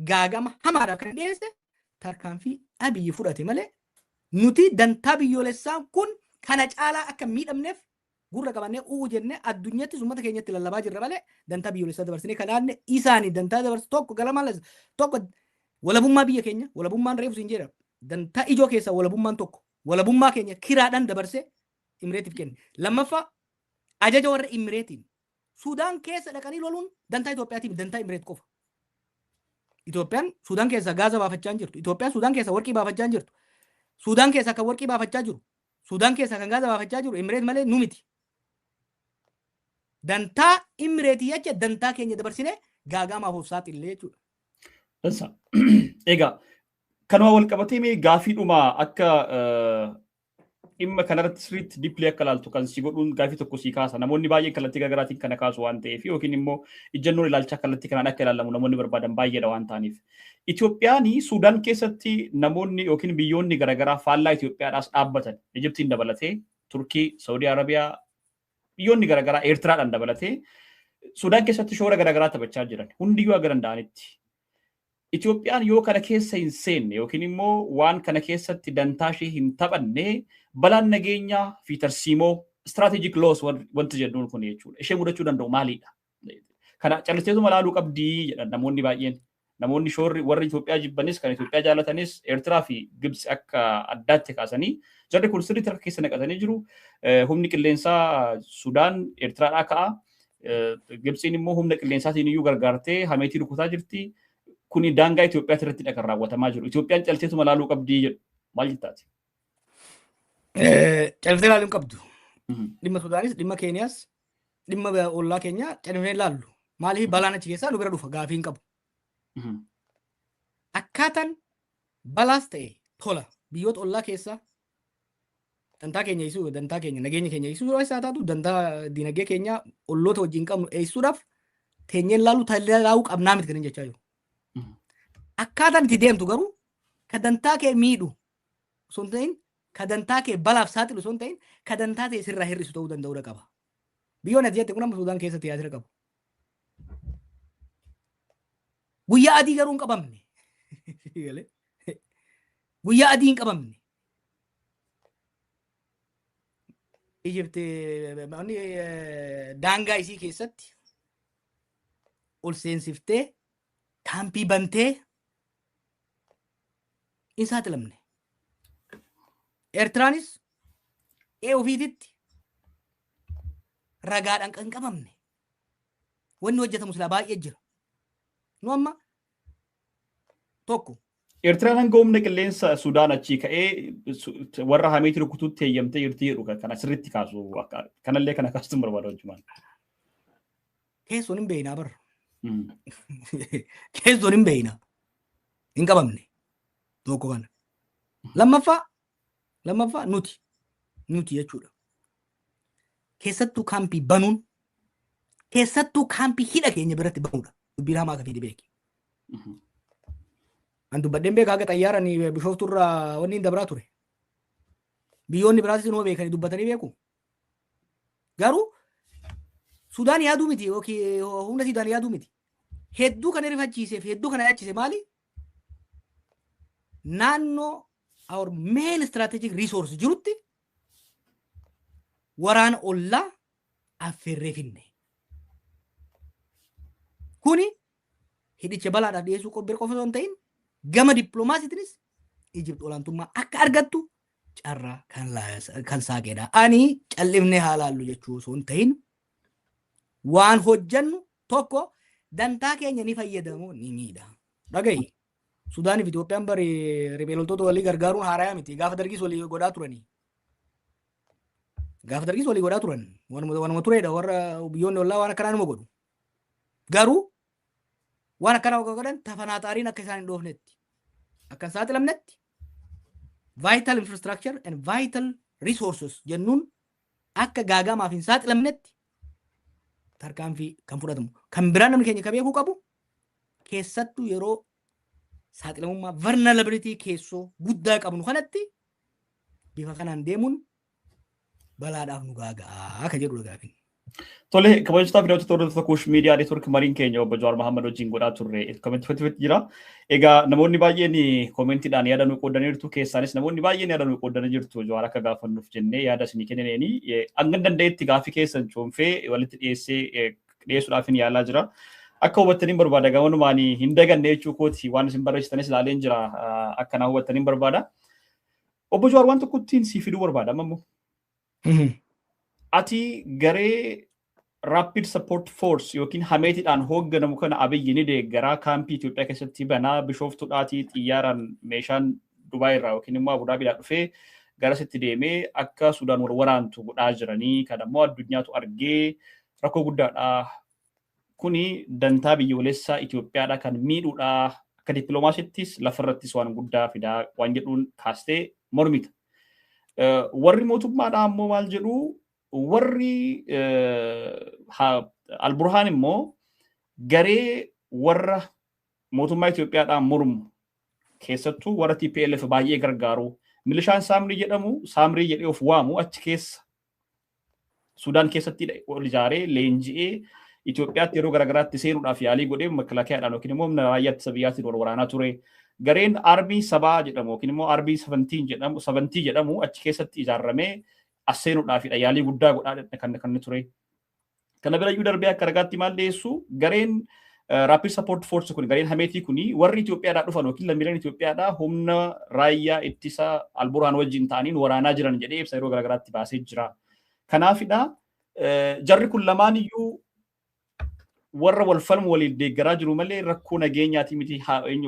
gaagama hamaadhaaf kan dhiyeesse tarkaanfii Abiyyi fudhate malee, nuti dantaa biyyoolessaa kun kana caalaa akka miidhamneef gurra qabannee uu jennee addunyattis uummata keenyatti lallabaa jirra malee, dantaa biyyoolessaa dabarsinee kanaanne isaanii dantaa dabarsu tokko galamaan tokko walabummaa biyya keenya, walabummaan reefu siin jedha, dantaa ijoo keessaa walabummaan tokko, walabummaa keenya kiraadhaan dabarsee Imireetiif kenne. Lammaffaa, ajaja warra Imireetiin Sudaan keessa dhaqanii loluun dantaa Itoophiyaatiif, dantaa Imireet qofa. Itoophiyaan Sudaan keessa gaaza baafachaa hin jirtu. Itoophiyaan Sudaan keessa warqii baafachaa hin jirtu. Sudaan keessa kan warqii baafachaa jiru, Sudaan keessa kan gaaza baafachaa jiru Imireet malee nu miti. Dantaa Imireetii jecha dantaa keenya dabarsinee gaagaamaaf of saaxillee jechuudha. Dansa. Egaa kanuma wal qabatee mee gaafiidhuma akka dhimma kanarratti sirriitti deeply akka ilaaltu kan si godhuun gaafii tokko si kaasa. Namoonni baay'een kallattii garaagaraatiin kana kaasu waan ta'eef, yookiin immoo ijjannoon ilaalchaa kallattii kanaan akka ilaalamu namoonni barbaadan baay'eedha waan ta'aniif. Itoophiyaan Suudaan keessatti namoonni yookiin biyyoonni garaagaraa faallaa Itoophiyaadhaas dhaabbatan, Ijiptiin dabalatee, Turkii, Saawudii Arabiyaa, biyyoonni garaagaraa Eertiraadhaan dabalatee Suudaan keessatti shoora garaagaraa taphachaa jiran hundiyyuu haga danda'anitti. Itoophiyaan yoo kana keessa hin seenne yookiin immoo waan kana keessatti dantaa ishee hin taphanne, balaan nageenyaa fi tarsiimoo, strategic loss wanti jennuun kun jechuudha. Ishee mudachuu danda'u maalidha? Kana callisteetuma ilaaluu qabdii jedhan namoonni baay'een. Namoonni shoorri warri Itoophiyaa jibbanis kan Itoophiyaa jaalatanis Eertiraa fi Gibsi akka addaatti kaasanii jarri kun sirriitti harka keessa naqatanii jiru. Humni qilleensaa Sudaan Eertiraadhaa ka'a. Gibsiin immoo humna qilleensaatiin iyyuu gargaartee Hameetii rukutaa jirti. Kuni daangaa Itoophiyaa irratti kan raawwatamaa jiru. Itoophiyaan calteetuma ilaaluu qabdii jedhu. Maal jettaati? Calftee ilaaluu hin qabdu. Dhimma Sudaanis, dhimma Keeniyaas, dhimma ollaa keenyaa calfee ilaallu. Maaliif balaan achi keessaa nu bira dhufa gaafii hin qabu. Akkaataan balaas ta'e tola biyyoota ollaa keessaa Dantaa keenya eegsisuu, dantaa keenya, nageenya keenya eegsisuu isaa taatu, dantaa dinagdee keenya olloota wajjin qabnu eegsisuudhaaf teenyeen laaluu tallaa'uu qabnaa miti kan inni jechaa jiru. Akkaataan itti deemtu garuu ka dantaa kee miidhu osoo hin ta'in, ka dantaa kee balaaf saaxilu osoo hin ta'in, ka dantaa ta'e sirraa hir'isu ta'uu danda'uudha qaba. Biyyoonni ati jette kun amma Suudaan keessa tiyaatira qabu. Guyyaa adii garuu hin qabamne. Guyyaa adii hin qabamne. Ijipti daangaa isii keessatti ol seensiftee kaampii bantee hin saaxilamne. Eertiraanis qe'ee ofiititti ragaadhaan kan qabamne. Wanni hojjetamu silaa baay'ee jira. Nu amma tokko. Eertiraan hanga humna qilleensa Sudaan achii ka'ee warra Hameetii rukutuutti heeyyamtee jirti jedhu kana sirriitti kaasu. Kanallee kana kaasuun barbaada hojjumaan. Keessoon hin beeknaa bara. Keessoon hin beeknaa. Hin qabamne. Tokko kana. Lammaffaa nuti jechuudha. Keessattuu kaampii banuun, keessattuu kaampii hidha keenya biratti banuudha. Dubbiin hamaa akka fide beeki. An dubbadheen beeka, haga xayyaaraan Bishooftuurraa wanni hin dabraa ture. Biyyoonni biraatis inuma beekanii dubbatanii beeku. Garuu Sudaan yaaduu miti yookiin humna Sudaan yaaduu miti. Hedduu kan rifachiiseef, hedduu kan yaachise maali? Naannoo our main strategic resource jirutti waraana ollaa affeerree finne. Kuni hidhicha balaadhaaf dhiyeessuu qophii qofa osoo hin ta'in, gama dippiloomaasiitiinis Ijipt olaantummaa akka argattu carraa kan saaqedha. Ani callifnee haa laallu jechuu osoo hin ta'in, waan hojjannu tokko dantaa keenya ni fayyadamu ni miidha. Dhagahi, Sudaaniif Itoophiyaan bari riphee loltoota walii gargaaruun haarayaa miti. Gaafa Dargis walii godhaa turanii. Gaafa Dargis walii godhaa turan. Wanuma turedha, warra biyyoonni ollaa waan akkanaa numa godhu. Garuu waan akkanaa godhan tafanaaxaariin akka isaan hin dhoofnetti, akka hin saaxilamnetti, vital infrastructure and vital resources jennuun akka gaagamaaf hin saaxilamnetti tarkaanfii kan fudhatamu. Kan biraa namni keenya ka beekuu qabu, keessattuu yeroo saaxilamummaa, vulnerability keessoo guddaa qabnu kanatti, bifa kanaan deemuun balaadhaaf nu gaaga'aa ka jedhudha gaafin. Tole, kabajamtoota fi daawwattoota hordoftoota Kuush Miidiyaa Neetwork, mariin keenya obbo Jawaar Mahammad wajjin godhaa turre koomentiitti jira. Egaa namoonni baay'een koomentiidhaan yaada nu qoodaniirtu, keessaanis namoonni baay'een yaada nu qoodanii jirtu. Jawaar akka gaafannuuf jennee yaada isinii kennineeni hanga danda'etti gaafii keessan cuunfee walitti dhiyeessee dhiyeessuudhaaf hin yaalaa jira. Akka hubattaniin barbaada, gamanumaan hin daganne jechuu kooti, waan isin barreessitanis ilaaleen jira, akkanaa hubattaniin barbaada. Obbo Jawaar, waan tokkottiin sii fiduu barbaada amma immoo. Ati garee Rapid Support Force yookiin Hameetiidhaan hoogganamu kana Abiyyi ni deeggaraa, kaampii Itoophiyaa keessatti banaa, Bishooftuudhaatii xiyyaaraan meeshaan Dubaay irraa yookiin immoo Abudaabiidhaa dhufee garasitti deemee akka Sudaan wal waraantu godhaa jiranii, kan ammoo addunyaatu argee rakkoo guddaadha. Kuni dantaa biyyoolessaa Itoophiyaadha kan miidhuudha. Akka dippiloomaasiittis lafarrattis waan guddaa fidaa waan jedhuun kaastee mormita. Warri mootummaadhaa ammoo maal jedhuu? Warri Alburhaan immoo garee warra mootummaa Itoophiyaadhaan mormu, keessattuu warra TPLF baay'ee gargaaru, milishaan Saamrii jedhamu, Saamrii jedhee of waamu, achi keessa Sudaan keessatti ol ijaaree leenji'ee Itoophiyaatti yeroo garaagaraatti seenuudhaaf yaalii godhee makalaakiyaadhaan yookiin immoo humna raayyaa ittisa biyyaatiin wal waraanaa ture. Gareen Army sabaa jedhamu yookiin immoo Army 17 jedhamu, 70 jedhamu achi keessatti ijaarramee as seenuudhaafidha yaalii guddaa godhaa kan ture. Kana birayyuu darbee akka ragaatti maal dhiyeessu? Gareen Rapid Support Force kun, gareen Hameetii kun, warri Itoophiyaadhaa dhufan yookiin lammiileen Itoophiyaadhaa humna raayyaa ittisa Alburhaan wajjin ta'aniin waraanaa jiran jedhee ibsa yeroo garaagaraatti baasee jira. Kanaafidha jarri kun lamaan iyyuu warra wal falmu waliin deeggaraa jiru malee rakkoo nageenyaati miti.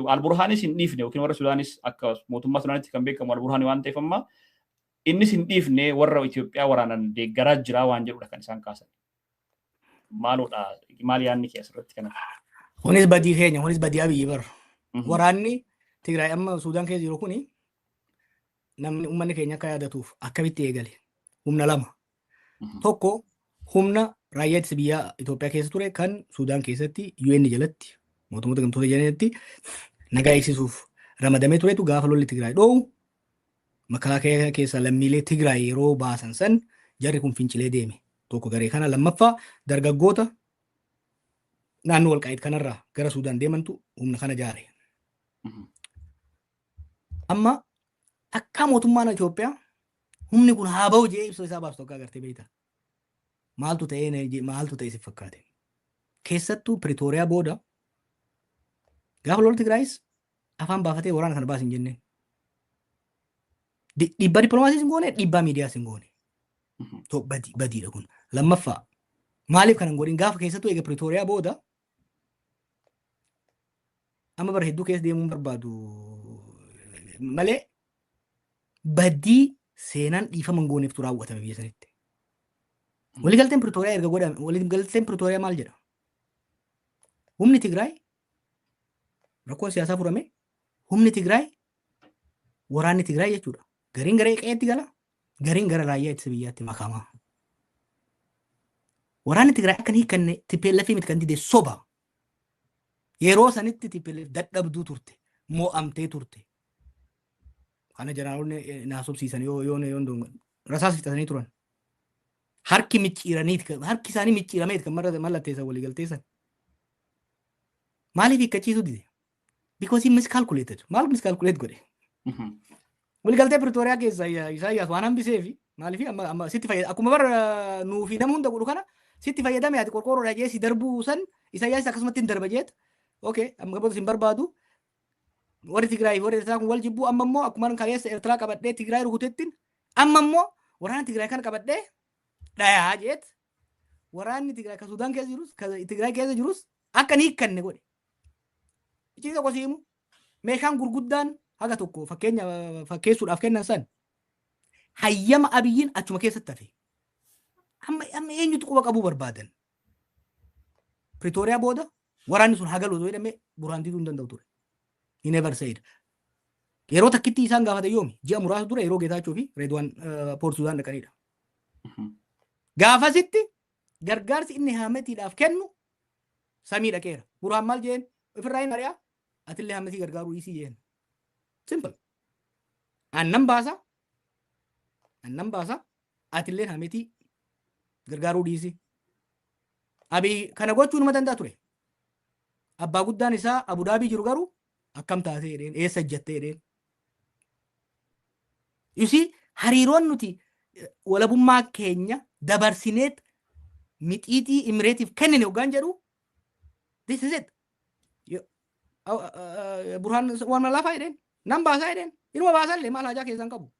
Alburhaanis hin dhiifne yookiin warra Sudaanis, akka mootummaa Sudaanitti kan beekamu Alburhaan waan ta'eef, amma innis hin dhiifne, warra Itoophiyaa waraanan deeggaraa jira waan jedhudha kan isaan kaasan. Maaloodha, maal yaadni kee asirratti kana? Kunis badii keenya, kunis badii Abiyyi bara. Waraanni Tigraay amma Suudaan keessa jiru kuni Namni uummanni keenya akka yaadatuuf akkamitti eegale? Humna lama. Tokko, humna raayyaa ittisa biyyaa Itoophiyaa keessa ture kan Suudaan keessatti UN jalatti, Mootummoota Gamtoota jalatti nagaa eegsisuuf ramadamee turetu gaafa lolli Tigraay dho'u makalaakayaa keessa lammiilee Tigraay yeroo baasan san jarri kun fincilee deeme. Tokko garee kana. Lammaffaa, dargaggoota naannoo Walqaayit kanarraa gara Suudaan deemantu humna kana jaare. Amma akka mootummaan Itoophiyaa humni kun haa ba'u jedhee ibsa isaa baasu tokko agartee beekta. Maaltu ta'ee, maaltu ta'e si fakkaate? Keessattuu Pretooriyaa booda gaafa lola Tigraayis afaan baafatee waraana kana baas hin jenneen. Dhiibbaa dippiloomaasiis hin goone, dhiibbaa miidiyaas hin goone. Badiidha kun. Lammaffaa, maaliif kana hin godhin? Gaafa keessattuu eega Pretooriyaa booda amma bara hedduu keessa deemuun barbaadu malee badii seenaan dhiifama hin gooneeftu raawwatame biyya sanitti. Waliigalteen Pretooriyaa erga godhame, waliigalteen Pretooriyaa maal jedha? Humni Tigraay rakkoon siyaasaa furame, humni Tigraay, waraanni Tigraay jechuudha. Gariin gara qe'eetti gala, gariin gara raayyaa ittisa biyyaatti makama. Waraanni Tigraay akka hin hiikkanne TPLF miti kan dide, soba. Yeroo sanitti TPLF dadhabduu turte, mo'amtee turte. Kana jeneraalonni naasofsiisan yoo rasaas fixatanii turan. Harki micciiraniiti, harki isaanii micciirameeti kan mallatteessan waliigalteessan. Maaliif hiikkachiisuu dide? Because he miscalculated. Maal miscalculate godhe? Waliigaltee Pretooriyaa keessa Isaayyaas waan hambisee fi maaliif amma sitti fayyada, akkuma bara nuu fi nama hunda godhu kana sitti fayyadame, ati qorqoorroodha jee si darbuu san Isaayyaas akkasumatti hin darba jeet. Okay, amma booda sin barbaadu. Warri Tigraay fi warri Eertiraa kun wal jibbuu. Amma immoo akkuma kaleessa Eertiraa qabadhee Tigraay rukutettiin amma immoo waraana Tigraay kana qabadhee dhayaa jeet waraanni Tigraay ka Sudaan keessa jirus ka Tigraay keessa jirus akka hin hiikkanne godhe. Iccitii tokko si himu, meeshaan gurguddaan haga tokko fakkeenya fakkeessuudhaaf kennan san hayyama Abiyyiin achuma keessatti hafe. Amma eenyutu quba qabuu barbaadan? Pretooriyaa booda waraanni sun hagalu osoo jedhamee Burhaan diduu hin danda'u ture. He never said. Yeroo takkitti isaan gaafate yoomi? Ji'a muraasa dura yeroo Geetaachoo fi Reedwaan Port Sudaan dhaqanidha. Gaafasitti gargaarsi inni Haametiidhaaf kennu samii dhaqeera. Burhaan maal jeen? Ofirraa hin ari'a. Atillee Haametii gargaaruu dhiisii jeen. Simple. Aannan baasa. Aannan baasa. Atillee Haametii gargaaruu dhiisi. Abiy kana gochuu numa danda'a ture. Abbaa guddaan isaa Abu Daabii jiru garuu akkam taatee jedheen, eessa ejjattee jedheen. You see, hariiroon nuti walabummaa keenya dabarsineet mixiixii Imireetiif kennine hoggaan jedhu, this is it. Burhaan waan laafaa jedheen, nan baasaa jedheen, inuma baasallee maal haajaa keessan qabu.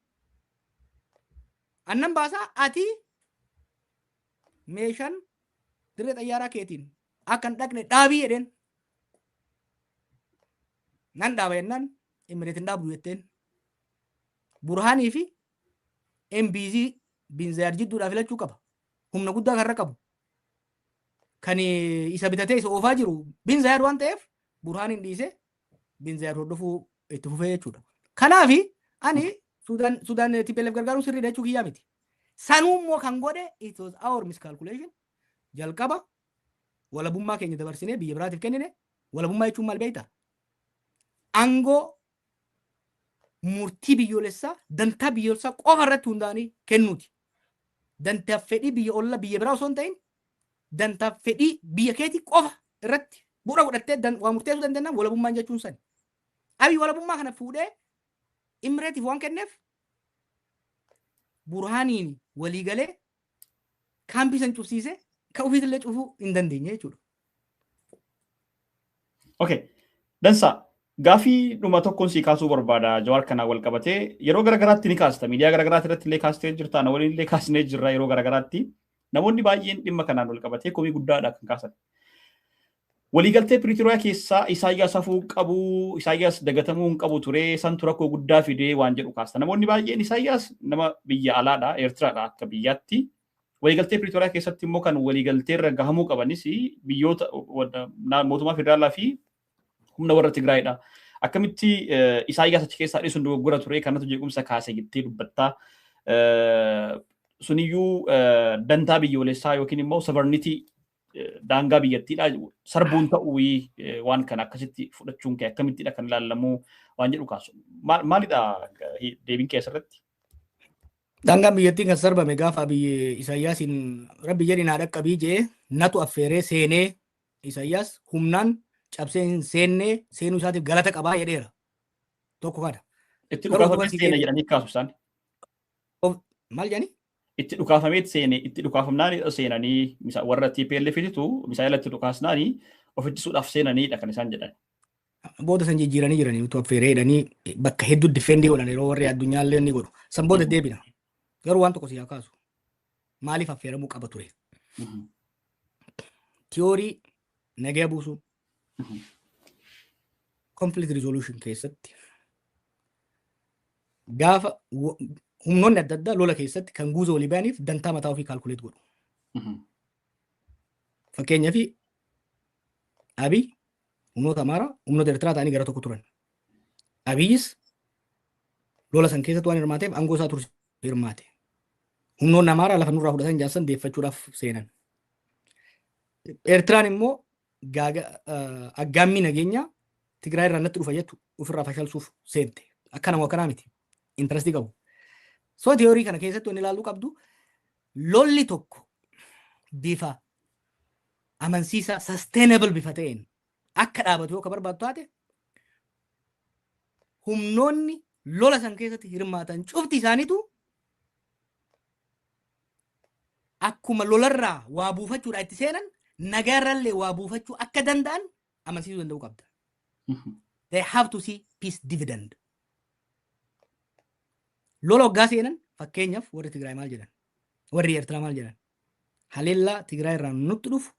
Annan baasaa, ati meeshaan dirree xayyaaraa keetiin akka hin dhaqne dhaabii jedheen. Nan dhaaba jennaan Imireet hin dhaabdu jetteen. Burhaanii fi MBZ bin Zayed jidduudhaa filachuu qaba. Humna guddaa kan irra qabu. Kan isa bitatee isa oofaa jiru bin Zayed waan ta'eef Burhaaniin dhiisee bin Zayed hordofuu itti fufee jechuudha. Kanaafi ani Sudaan TPLF gargaaruun sirriidha jechuu kiyyaa miti. Sanuu immoo kan godhe, it was our miscalculation. Jalqaba walabummaa keenya dabarsinee biyya biraatiif kennine. Walabummaa jechuun maal beektaa? Aangoo murtii biyyoolessaa dantaa biyyoolessaa qofa irratti hundaa'anii kennuuti. Dantaa fedhii biyya olla biyya biraa osoo hin ta'in dantaa fedhii biyya keetii qofa irratti bu'uura godhattee waa murteessuu dandeenyaan walabummaan jechuun sani. Abiy walabummaa kana fuudhee Imireetiif waan kenneef Burhaaniin walii galee kaampii san cufsiisee kan ofiitillee cufuu hin dandeenye jechuudha. Okay. Dansa. Gaafii dhuma tokkoon sii kaasuu barbaada. Jawaar, kanaan wal qabatee yeroo garagaraatti ni kaasta. Miidiyaa garagaraatti irratti illee kaastee jirta. Na waliin illee kaasnee jirra yeroo garagaraatti. Namoonni baay'een dhimma kanaan wal qabatee komii guddaadha kan kaasan. Waliigaltee Piriitooriyaa keessaa Isaayyaas hafuu qabu, Isaayyaas dagatamuu hin qabu ture, santu rakkoo guddaa fidee waan jedhu kaasta. Namoonni baay'een Isaayyaas nama biyya alaadha, Eertiraadha akka biyyaatti. Waliigaltee Piriitooriyaa keessatti immoo kan waliigaltee irra gahamuu qabanis biyyoota mootummaa federaalaa fi humna warra Tigraayidha. Akkamitti Isaayyaas achi keessaa dhiisuun dogoggora ture, kanatu jeequmsa kaase jettee dubbattaa. Suniyyuu dantaa biyyoolessaa yookiin immoo sovereignty, daangaa biyyattiidha sarbuun ta'uu, waan kana akkasitti fudhachuun kee akkamittidha kan ilaallamu waan jedhu kaasu. Maalidha deebiin kee asirratti? Daangaan biyyattii kan sarbame gaafa biyyi Isaayyaasiin "Rabbi jedhi naa dhaqqabii" jee natu affeeree seenee, Isaayyaas humnaan cabsee hin seennee, seenuu isaatiif galata qabaa jedheera. Tokko kana. Itti dhukaafamee seene jedhanii kaasu isaan. Maal jedhanii? Itti dhukaafameet seene, itti dhukaafamnaan seenanii, warra TPLF-tu misaa'ila itti dhukaasnaanii of ittisuudhaaf seenaniidha kan isaan jedhan. Booda san jijjiiranii jiranii, utuu affeeree jedhanii bakka hedduu defend godhan yeroo warri addunyaallee ni godhu. San booda deebina. Garuu waan tokko si haa kaasu. Maaliif affeeramuu qaba ture? Theory nagaya buusuu, conflict resolution keessatti, gaafa humnoonni adda addaa lola keessatti kan guuza walii bayaniif dantaa mataa ofii calculate godhu. Fakkeenyaaf, Abiy humnoota Amaaraa, humnoota Eertiraa ta'anii gara tokko turan. Abiyyis lola san keessatti waan hirmaateef aangoo isaa tursiisuuf hirmaate. Humnoonni Amaaraa lafa nurraa fudhatan jaarsan deeffachuudhaaf seenan. Eertiraan immoo aggaammii nageenyaa Tigraay irraa natti dhufa jettu ofirraa fashalsuuf seente. Akka nama akkanaa miti. Interest qabu. So theory kana keessatti wanni ilaaluu qabdu, lolli tokko bifa amansiisaa, sustainable bifa ta'een akka dhaabatu yoo ka barbaaddu taate, humnoonni lola san keessatti hirmaatan cufti isaaniitu akkuma lolarraa waa buufachuudha itti seenan, nagaarrallee waa buufachuu akka danda'an amansiisuu danda'uu qabda. They have to see peace dividend. Lola waggaa seenan, fakkeenyaaf, warri Tigraay maal jedhan? Warri Eertiraa maal jedhan? Haleellaa Tigraay irraa nutti dhufu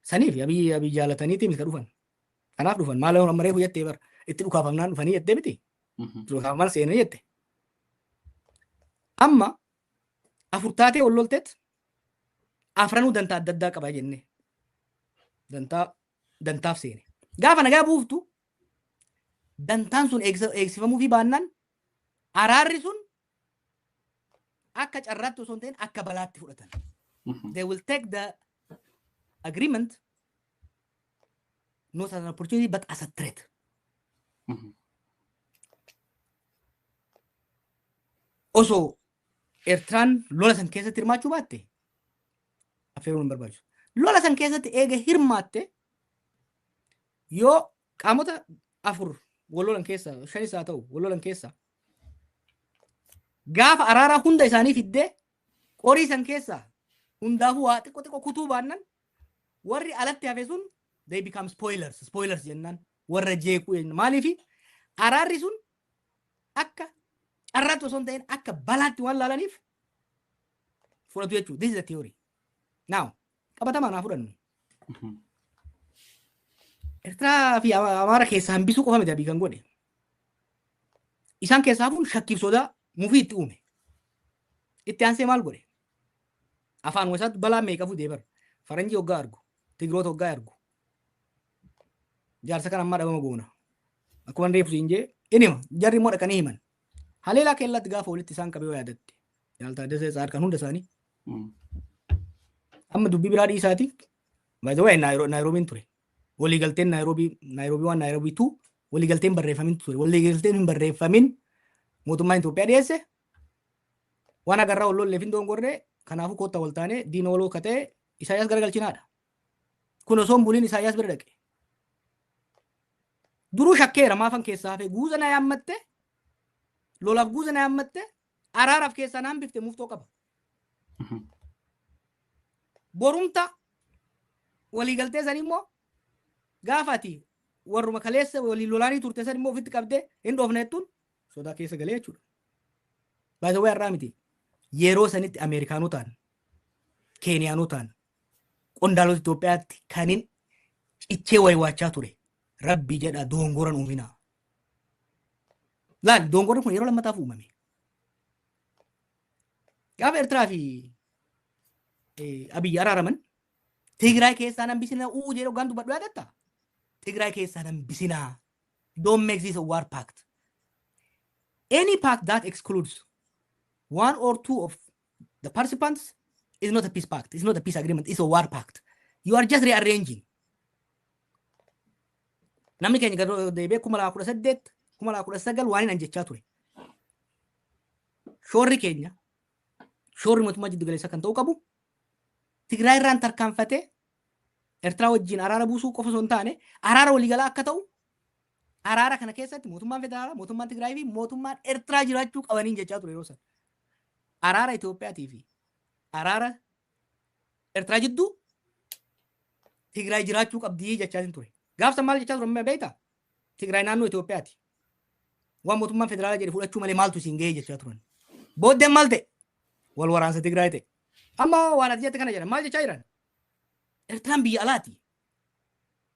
saniif Abiy jaalataniiti miti ka dhufan. Kanaaf dhufan. Maal, amma reefu jettee bara, itti dhukaafamnaan dhufanii jettee miti. Itti dhukaafaman seenanii jette. Amma afur taatee ol lolteet afranuu dantaa adda addaa qaba jenne. Dantaa dantaaf seene. Gaafa nagaa buuftu dantaan sun eegsifamuu fi baannaan, araarri sun akka carraatti osoo hin ta'in akka balaatti fudhatan. They will take the agreement not as an opportunity but as a threat. Osoo Eertiraan lola san keessatti hirmaachuu baatte affeeruun hin barbaachisu. Lola san keessatti eega hirmaatte, yoo qaamota afur wal lolan keessa, shanis haa ta'u, wal lolan keessa gaafa araaraa hunda isaanii fiddee qorii san keessa hundaafuu waa xiqqoo xiqqoo kutuu baannan, warri alatti hafe sun they become spoilers. Spoilers jennaan warra jeequu jenna. Maaliifi araarri sun akka carraatti osoo hin ta'in akka balaatti waan laalaniif fudhatu jechuudha. This is the theory. Now, qabatamaan haa fudhannu. Eertiraa fi Amaara keessaa hambisuu qofa miti Abiy kan godhe. Isaan keessaa hafuun shakkiif sodaa mufii itti uume. Itti aansee maal godhe? Afaan isaatti balaa meeqa fudee bara. Faranjii hoggaa argu, Tigiroota hoggaa argu. "Jaarsa kana ammaa dhabama goona." Akkuma reefu siin jee inni hima. Jarri immoo dhaqanii himan. Haleelaa keellaatti gaafa walitti isaan qabee yoo yaadatte. Jaal Taaddasee Tsaadqaan hunda isaanii. Amma dubbii biraa dhiisaati. By the way, Naayiroobiin ture. Waliigalteen Naayiroobii, Naayiroobii 1, Naayiroobii 2, waliigalteen barreeffamin ture. Waliigalteen hin barreeffamin mootummaan Itoophiyaa dhiyeesse waan agarraa wal lolleef hin dongorree, kanaafuu kotta wal taanee diina waloo akka ta'e Isaayyaas garagalchinaadha. Kun osoo hin buliin Isaayyaas bira dhaqe. Duruu shakkeera, maafan keessaa hafe, guuza na yaammatte, lolaaf guuza na yaammatte, araaraaf keessaa na hambifte, muftoo qaba. Borumta waliigaltee san immoo gaafa ati warruma kaleessa walii lolaanii turte san immoo ofitti qabdee hin dhoofne jettuun sodaa keessa galee jechuudha. Baay'ee har'aa miti. Yeroo sanitti Ameerikaanotaan, Keeniyaanotaan, qondaalota Itoophiyaatti kanin cichee waywaachaa ture. "Rabbi jedha, doongoran uuminaa." Laal, doongorri kun yeroo lammataaf uumame. Gaafa Eertiraa fi Abiyyi araaraman, "Tigraay keessaan hambisinaa" uu jedhee hoggaan dubbadhu yaadatta? "Tigraay keessaan hambisinaa. Don't make this a war pact. Any pact that excludes one or two of the participants is not a peace pact. It's not a peace agreement. It's a war pact. You are just rearranging. Namni keenya gad deebi'ee 2018, 2019 waan hin jechaa ture. Shoorri keenya, shoorri mootummaa jiddu galeessaa kan ta'uu qabu, Tigraay irraan tarkaanfatee Eertiraa wajjin araara buusuu qofa osoo hin taane, araara waliigalaa akka ta'u, araara kana keessatti mootummaan federaalaa, mootummaan Tigraay fi mootummaan Eertiraa jiraachuu qabaniin jechaa ture yeroo sana. Araara Itoophiyaatii fi araara Eertiraa jidduu Tigraay jiraachuu qabdii jechaa ture. Gaafsa maal jechaa ture beektaa? Tigraay naannoo Itoophiyaati. Waan mootummaan federaalaa jedhe fudhachuu malee maaltu siin gahee jechaa turan. Booddeen maal ta'e? Wal waraansa Tigraay ta'e. Amma waan ati jette kana jedhan, maal jechaa jiran? Eertiraan biyya alaati.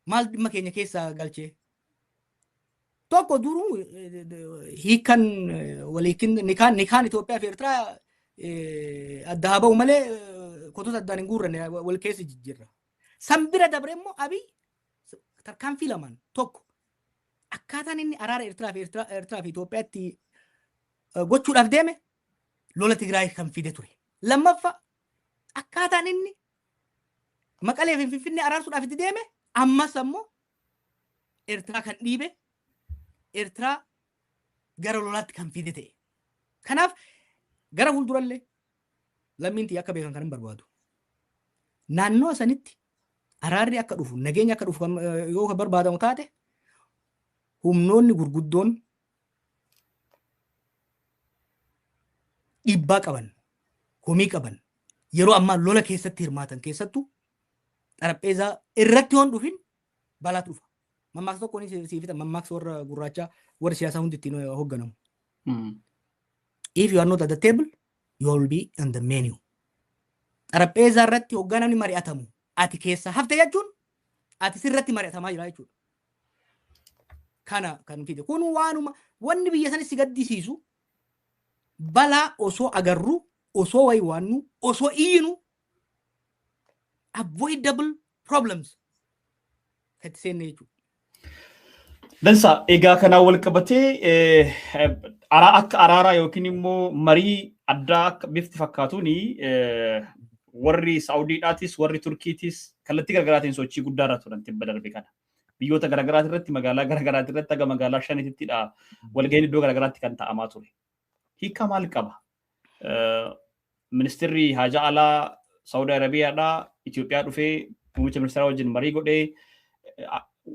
Maal dhimma keenya keessaa galchee? Tokko duruu hiikan waliikin nikaan Itoophiyaa fi Eertiraa adda haa ba'u malee, kotota addaan hin guurranne, wal keessa jijjiirra. San bira dabre immoo Abiy tarkaanfii lamaan, tokko akkaataan inni araara Eertiraa fi Itoophiyaatti gochuudhaaf deeme lola Tigraay kan fide ture. Lammaffaa, akkaataan inni Maqalee fi Finfinnee araarsuudhaaf itti deeme ammas ammoo Eertiraa kan dhiibe, Eertiraa gara lolaatti kan fide ta'e. Kanaaf gara fuuldurallee lammiin tiyya akka beekan kan hin barbaadu. Naannoo sanitti araarri akka dhufu, nageenya akka dhufu yoo kan barbaadamu taate, humnoonni gurguddoon dhiibbaa qaban, komii qaban, yeroo ammaa lola keessatti hirmaatan, keessattuu xarapheezaa irratti yoon dhufin balaatu dhufa. Mammaaksa tokko ni siifita, mammaaksa warra gurraachaa, warra siyaasaa hundi ittiin hoogganamu. If you are not at the table, you will be on the menu. Xarapheezaa irratti hoggaa namni mari'atamu ati keessa hafte jechuun ati sirratti mari'atamaa jira jechuudha. Kana kan fide. Kun waanuma wanni biyya sanis si gaddisiisu, balaa osoo agarru, osoo wayi waannu, osoo iyyinu, avoidable problems kan itti seenne jechuudha. Dansa, egaa kanaan wal qabatee akka araaraa yookiin immoo marii addaa akka bifti fakkaatuun warri Saawudiidhaatis warri Turkiitis kallattii garaagaraatiin sochii guddaa irra turan tibba darbe kana. Biyyoota garaagaraati irratti, magaalaa garaagaraati irratti, haga magaalaa shaniittidha walgahiin iddoo garaagaraatti kan ta'amaa ture. Hiika maal qaba? Ministeerri Haajaa Alaa Saawudii Arabiyaadhaa Itoophiyaa dhufee muummicha ministeeraa wajjin marii godhee,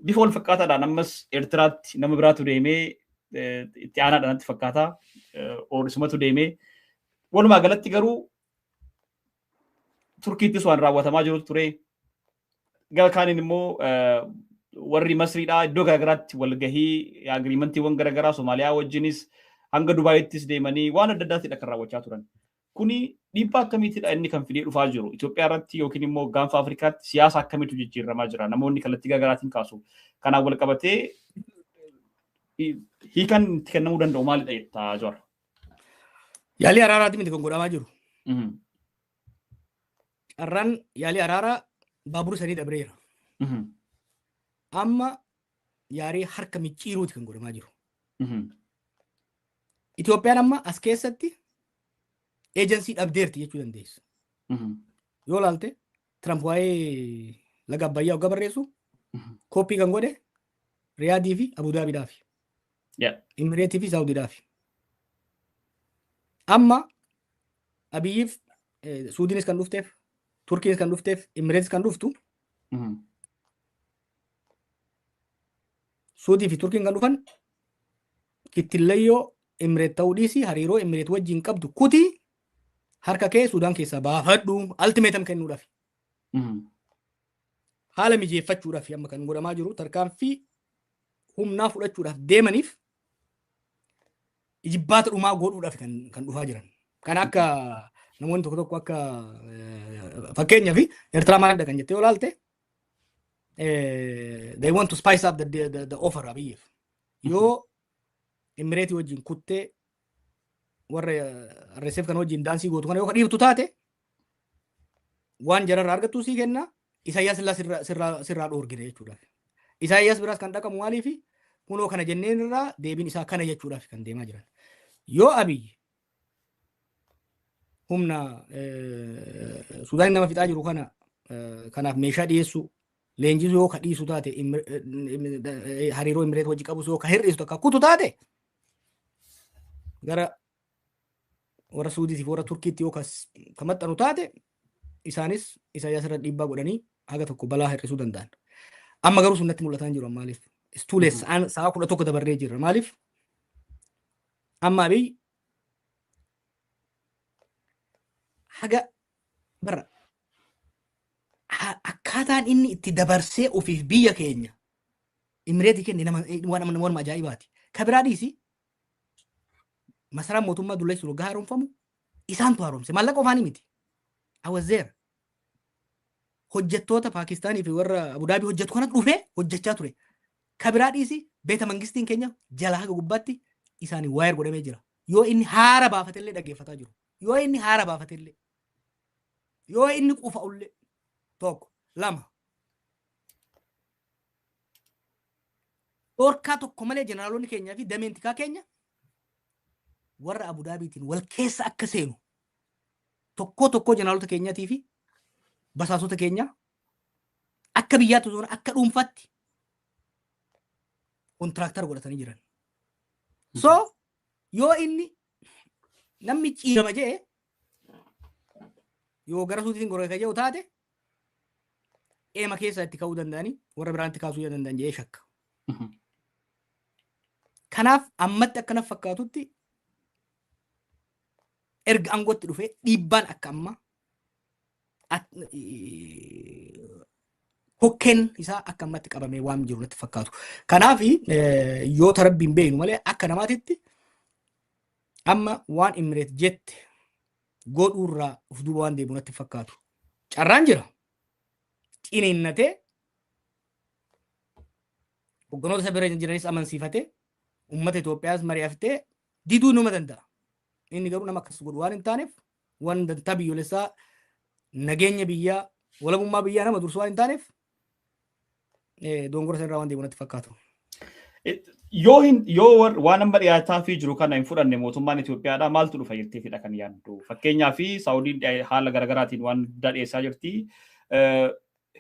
bifa wal fakkaataadhaan ammas Eertiraatti nama biraatu deemee, itti aanaadhaan natti fakkaata, oomisumatu deemee. Walumaa galatti garuu Turkiittis waan raawwatamaa jirutu ture. Gara kaaniin immoo warri Masriidhaa iddoo garaagaraatti walgahii agreementiiwwan garaagaraa Somaaliyaa wajjinis hanga Dubaayittis deemanii waan adda addaatidha kan raawwachaa turan. Kuni dhiibbaa akkamiitidha inni kan fidee dhufaa jiru? Itoophiyaa irratti yookiin immoo gaanfa Afrikaatti siyaasa akkamiitu jijjiiramaa jira? Namoonni kallattii garaagaraatiin kaasu. Kanaan wal qabatee hiikan itti kennamuu danda'u maalidha jettaa, Jawar? Yaalii araaraati miti kan godhamaa jiru. Carraan yaalii araaraa baabura sanii dabreera. Amma yaalii harka micciiruuti kan godhamaa jiru. Itoophiyaan amma as keessatti agency dhabdeerti jechuu dandeessa. Yoo ilaalte, Trump waa'ee laga Abbayyaa hogga barreessu copy kan godhe Riyaadii fi Abudaabiidhaafi. Imireetii fi Saawudiidhaafi. Amma Abiyyiif Suudiinis kan dhufteef, Turkiinis kan dhufteef, Imireetis kan dhuftu, Suudii fi Turkiin kan dhufan kittillayyoo Imireet ta'uu dhiisii, hariiroo Imireet wajjin qabdu kutii, harka kee Suudaan keessaa baafadhu ultimatum kennuudhaaf. Haala mijeeffachuudhaaf amma kan godhamaa jiru, tarkaanfii humnaa fudhachuudhaaf deemaniif ijibbaata dhumaa godhuudhaaf kan dhufaa jiran. Kan akka namoonni tokko tokko akka fakkeenyaaf Eertiraa maalidha kan jettee olaalte, they want to spice up the offer Abiyyiif. Yoo Imireetii wajjin kuttee warra RSF kan wajjin daansii gootu kana yoo dhiiftu taate, waan jararraa argattu sii kenna, Isaayyaas illaa sirraa dhoorgine jechuudha. Isaayyaas biraas kan dhaqamu maaliifi Kunoo kana jenneen irraa deebiin isaa kana jechuudhaaf kan deemaa jiran. Yoo Abiyyi humna Sudaan nama fixaa jiru kana kanaaf meeshaa dhiyeessuu, leenjisuu yoo ka dhiisu taate, hariiroo Imireet wajji qabus yoo ka hir'isu takka kutu taate, gara warra Suudiitiif warra Turkiitti yoo ka maxxanu taate, isaanis Isaayyaas irra dhiibbaa godhanii haga tokko balaa hir'isuu danda'an. Amma garuu sun natti mul'ataa hin jiru maaliif? Istuulees sa'a 11 dabarree jirra. Maaliif? Amma Abiy haga bara akkaataan inni itti dabarsee ofiif biyya keenya Imireetii kenne nama waan waan ajaa'ibaati. Ka biraa dhiisi, masaraan mootummaa dullessu waggaa haaromfamu isaantu haaromse, maallaqa ofaanii miti. I was there. Hojjettoota Paakistaanii fi warra Abudaabii hojjetu kana dhufee hojjechaa ture. Ka biraa dhiisi, beeta mangistiin keenya jala haga gubbaatti isaanii waayar godhamee jira. Yoo inni haara baafatellee dhaggeeffataa jiru. Yoo inni haara baafatellee. Yoo inni qufa'ullee. Tokko. Lama. Dhorkaa tokko malee jeneraalonni keenyaa fi dameen tikaa keenya warra Abudaabiitiin wal keessa akka seenu tokkoo tokkoo jeneraalota keenyaatii fi basaasota keenyaa akka biyyaatti osoo akka dhuunfaatti kontiraaktara godhatanii jiran. So yoo inni namni ciirama jee, yoo gara suutiin goree ka jedhu taate, eema keessa itti ka'uu danda'anii warra biraatti kaasuu danda'an jedhee shakka. Kanaaf ammatti akkana fakkaatutti erga aangootti dhufee dhiibbaan akka amma hokkeen isaa akka ammatti qabamee waan jiru natti fakkaatu. Kanaaf yoo tarabbiin beeknu malee akka namaatitti amma waan Imireet jette godhuurraa of duuba waan deemu natti fakkaatu. Carraan jira. Ciniinnatee hogganoota isa bira jiranis amansiifatee uummata Itoophiyaas mari'aftee diduu numa danda'a. Inni garuu nama akkas godhu waan hin taaneef, waan dantaa biyyoolessaa, nageenya biyyaa, walabummaa biyyaa nama dursu waan hin taaneef, dongora irraa waan deemu natti fakkaatu. Yoo hin yoo waan amma dhiyaataa fi jiru kana hin fudhanne mootummaan Itoophiyaadhaa maaltu dhufa jetteetidha kan yaaddu? Fakkeenyaaf Saawudiin haala garaagaraatiin waan guddaa dhiyeessaa jirti.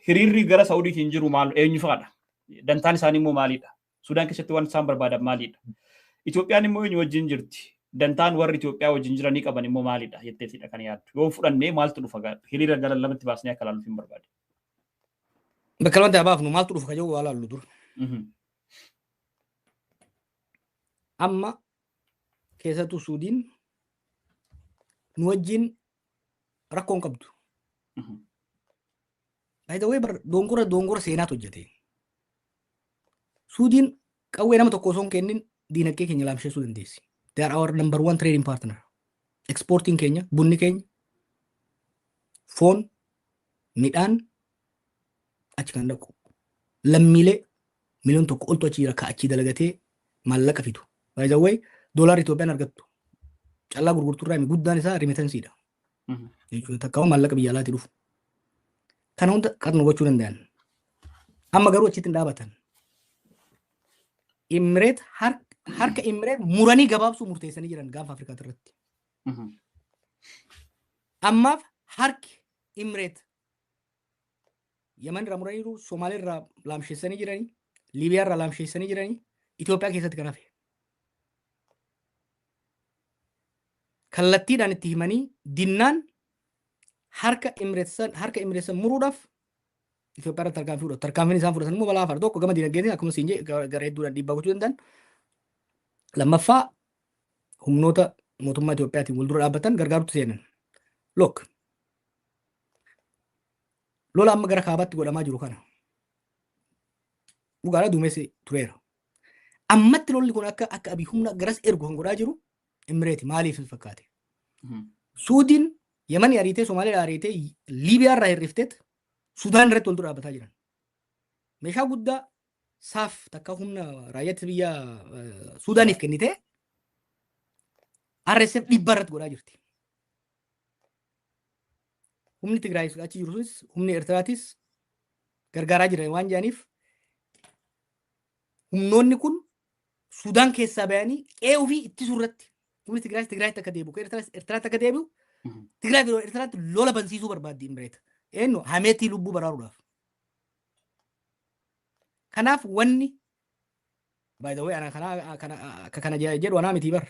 Hiriirri gara Saawudiitiin jiru maal, eenyu fa'aadha? Dantaan isaanii immoo maalidha? Sudaan keessatti waan isaan barbaadan maalidha? Itoophiyaan immoo eenyu wajjin jirti? Dantaan warri Itoophiyaa wajjin jiranii qaban immoo maalidha jetteetidha kan yaaddu? Yoo fudhanne maaltu dhufa? Hiriira gara lamatti baasnee akka ilaalluuf hin barbaade. Bakka lamatti baafnu, maaltu dhufa ka jedhu waa laallu dur. Amma keessattuu Suudiin nu wajjin rakkoo hin qabdu. By the way, bar dongora dongora seenaatu hojjete. Suudiin qawwee nama tokko osoo hin kennin diinagdee keenya laamsheessuu dandeessi. They are our number one trading partner. Exportiin keenya, bunni keenya, foon, midhaan achi kan dhaqu. Lammiilee 1 miliyoona oltu achi jira ka achii dalagatee maallaqa fidu. By the way, doolaarri Itoophiyaan argattu callaa gurgurtuu irraa guddaan isaa remittanceidha. Jechuudha, takkaa'u maallaqa biyya alaatii dhufu. Kana hunda kan nu gochuu danda'an. Amma garuu achitti hin dhaabatan. Imireet harka Imireet muranii gabaabsuu murteessanii jiran gaanfa Afrikaa irratti. Ammaaf harki Imireet Yaman irraa muraniiru, Somaalee irraa laamsheessanii jiranii, Liibiyaa irraa laamsheessanii jiranii, Itoophiyaa keessatti kan hafe. Kallattiidhaan itti himanii dinnaan harka Imireet san muruudhaaf Itoophiyaa irratti tarkaanfii fudhatu. Tarkaanfiin isaan fudhatan immoo balaa afar: tokko, gama dinagdeetiin akkuma siin jedhe gara hedduudhaan dhiibbaa gochuu danda'an. Lammaffaa, humnoota mootummaa Itoophiyaatiin wal dura dhaabbatan gargaarutti seenan. Look, lola amma gara kaabaatti godhamaa jiru kana dhugaadha, duumessi tureera. Ammatti lolli kun akka Abiy humna garas ergu kan godhaa jiru Imireeti. Maaliif fakkaate? Suudiin Yemanii ariitee, Somaaliyaa ariitee, Liibiyaa irraa hir'ifteet Sudaan irratti wal dura dhaabbataa jiran. Meeshaa guddaa saaf takka humna raayyaa biyya Suudaaniif kennitee RSF dhiibbaa irratti godhaa jirti. Humni Tigraay achi jiru sunis humni Eertiraatis gargaaraa jiran waan jedhaniif humnoonni kun Sudaan keessaa bayanii qe'ee ofii ittisuu irratti humni Tigraay Tigraayitti akka deebi'u, Eertiraas Eertiraatti akka deebi'u, Tigraay fi Eertiraatti lola bansiisuu barbaaddi Imireet. Eenyu hameetii lubbuu baraaruudhaaf. Kanaaf wanni, by the way, ana kana kana akka kana jedhu anaa miti bar.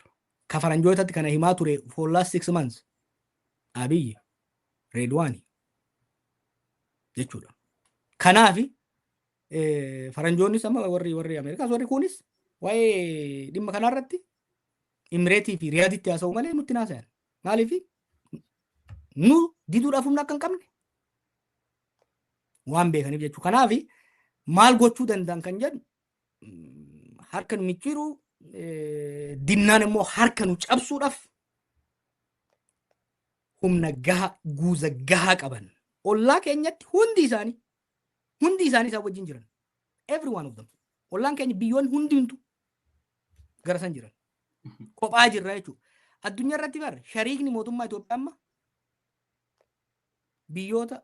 Ka faranjootatti kana himaa ture for last 6 months. Abiyyi Reedwaani jechuudha. Kanaafi faranjoonnis amma warri Ameerikaas warri kunis waa'ee dhimma kanarratti Imireetii fi Riyaaditti haasa'u malee nutti haasayan. Maaliif? Nu diduudhaaf humna akka hin qabne waan beekaniif jechuudha. Kanaaf maal gochuu danda'an kan jedhu, harka nu micciiruu dinnaan immoo harka nu cabsuudhaaf humna gaha, guuza gahaa qaban. Ollaa keenyatti hundi isaanii isaan wajjin jiran. Every one of them. Ollaan keenya biyyoonni hundumtu gara san jiran. Kophaa jirra jechuudha. Addunyaa irratti bar shariikni mootummaa Itoophiyaa amma biyyoota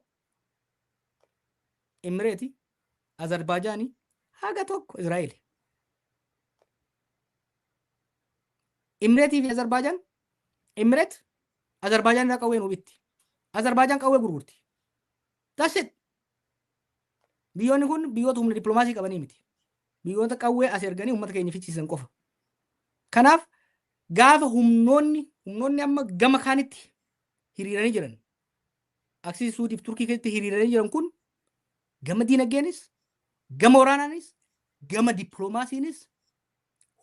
Imireeti, Azerbaaijaanii, haga tokko Israa'eel. Imireetii fi Azerbaijaan, Imireet Azerbaijaan irraa qawwee nu bitti. Azerbaijaan qawwee gurgurti. That's it. Biyyoonni kun biyyoota humna dippiloomaasii qabanii miti. Biyyoota qawwee as erganii uummata keenya fichisiisan qofa. Kanaaf gaafa humnoonni amma gama kaanitti hiriiranii jiran, aksii Suudiif Turkii keessatti hiriiranii jiran kun, gama diinagdeenis, gama waraanaanis, gama dippiloomaasiinis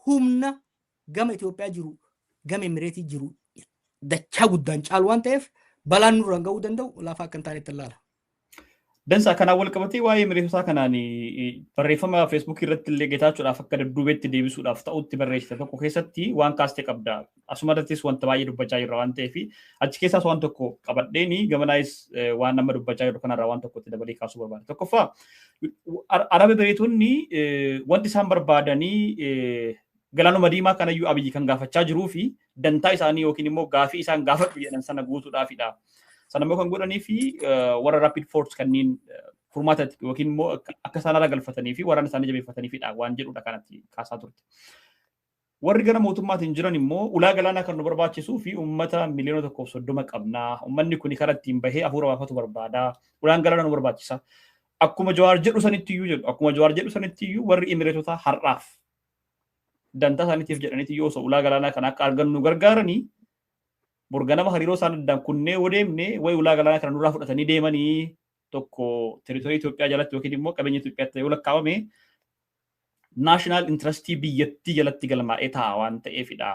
humna gama Itoophiyaa jiru, gama Imireetii jiru dachaa guddaan caalu waan ta'eef, balaan nurraan ga'uu danda'u laafaa akka hin taanetti ilaala. Dansaa, kanaan wal qabatee waa'ee Imireetotaa kanaan barreeffama Feesbuukii irratti illee Geetaachuudhaaf akka dudduubeetti deebisuudhaaf ta'utti barreessite tokko keessatti waan kaastee qabda. Asuma irrattis wanta baay'ee dubbachaa jirra waan ta'eef, achi keessaas waan tokko qabadheeni gamanaayis waan nama dubbachaa jiru kanarraa waan tokko itti dabalee kaasuu barbaada. Tokkoffaa, Araba Imireetonni wanti isaan barbaadanii galaanuma diimaa kanayyuu Abiyyi kan gaafachaa jiruu fi dantaa isaanii yookiin immoo gaafii isaan gaafadhu jedhan sana guutuudhaafidha. Sana immoo kan godhanii fi warra Rapid Force kanneen furmaata yookiin immoo akka isaan ala galfatanii fi waraana isaanii jabeeffataniifidha waan jedhudha kanatti kaasaa turte. Warri gara mootummaatiin jiran immoo ulaa galaanaa kan nu barbaachisuu fi uummata 130,000,000 qabnaa. Uummanni kun karaa ittiin bahee hafuura baafatu barbaada. Ulaan galaanaa nu barbaachisa. Akkuma Jawaar jedhu sanitti iyyuu jedhu. Akkuma Jawaar jedhu sanitti iyyuu warri Imireetotaa har'aaf dantaa isaaniitiif jedhaniiti yoo osoo ulaa galaanaa kana akka argannu gargaaranii, borganama hariiroo isaan addaan kunnee yoo deemne wayi ulaa galaanaa kana nurraa fudhatanii deemanii, tokko territory Itoophiyaa jalatti yookiin immoo qabeenya Itoophiyaatti yoo lakkaawame national interestii biyyattii jalatti galmaa'ee taa'a waan ta'eefidha.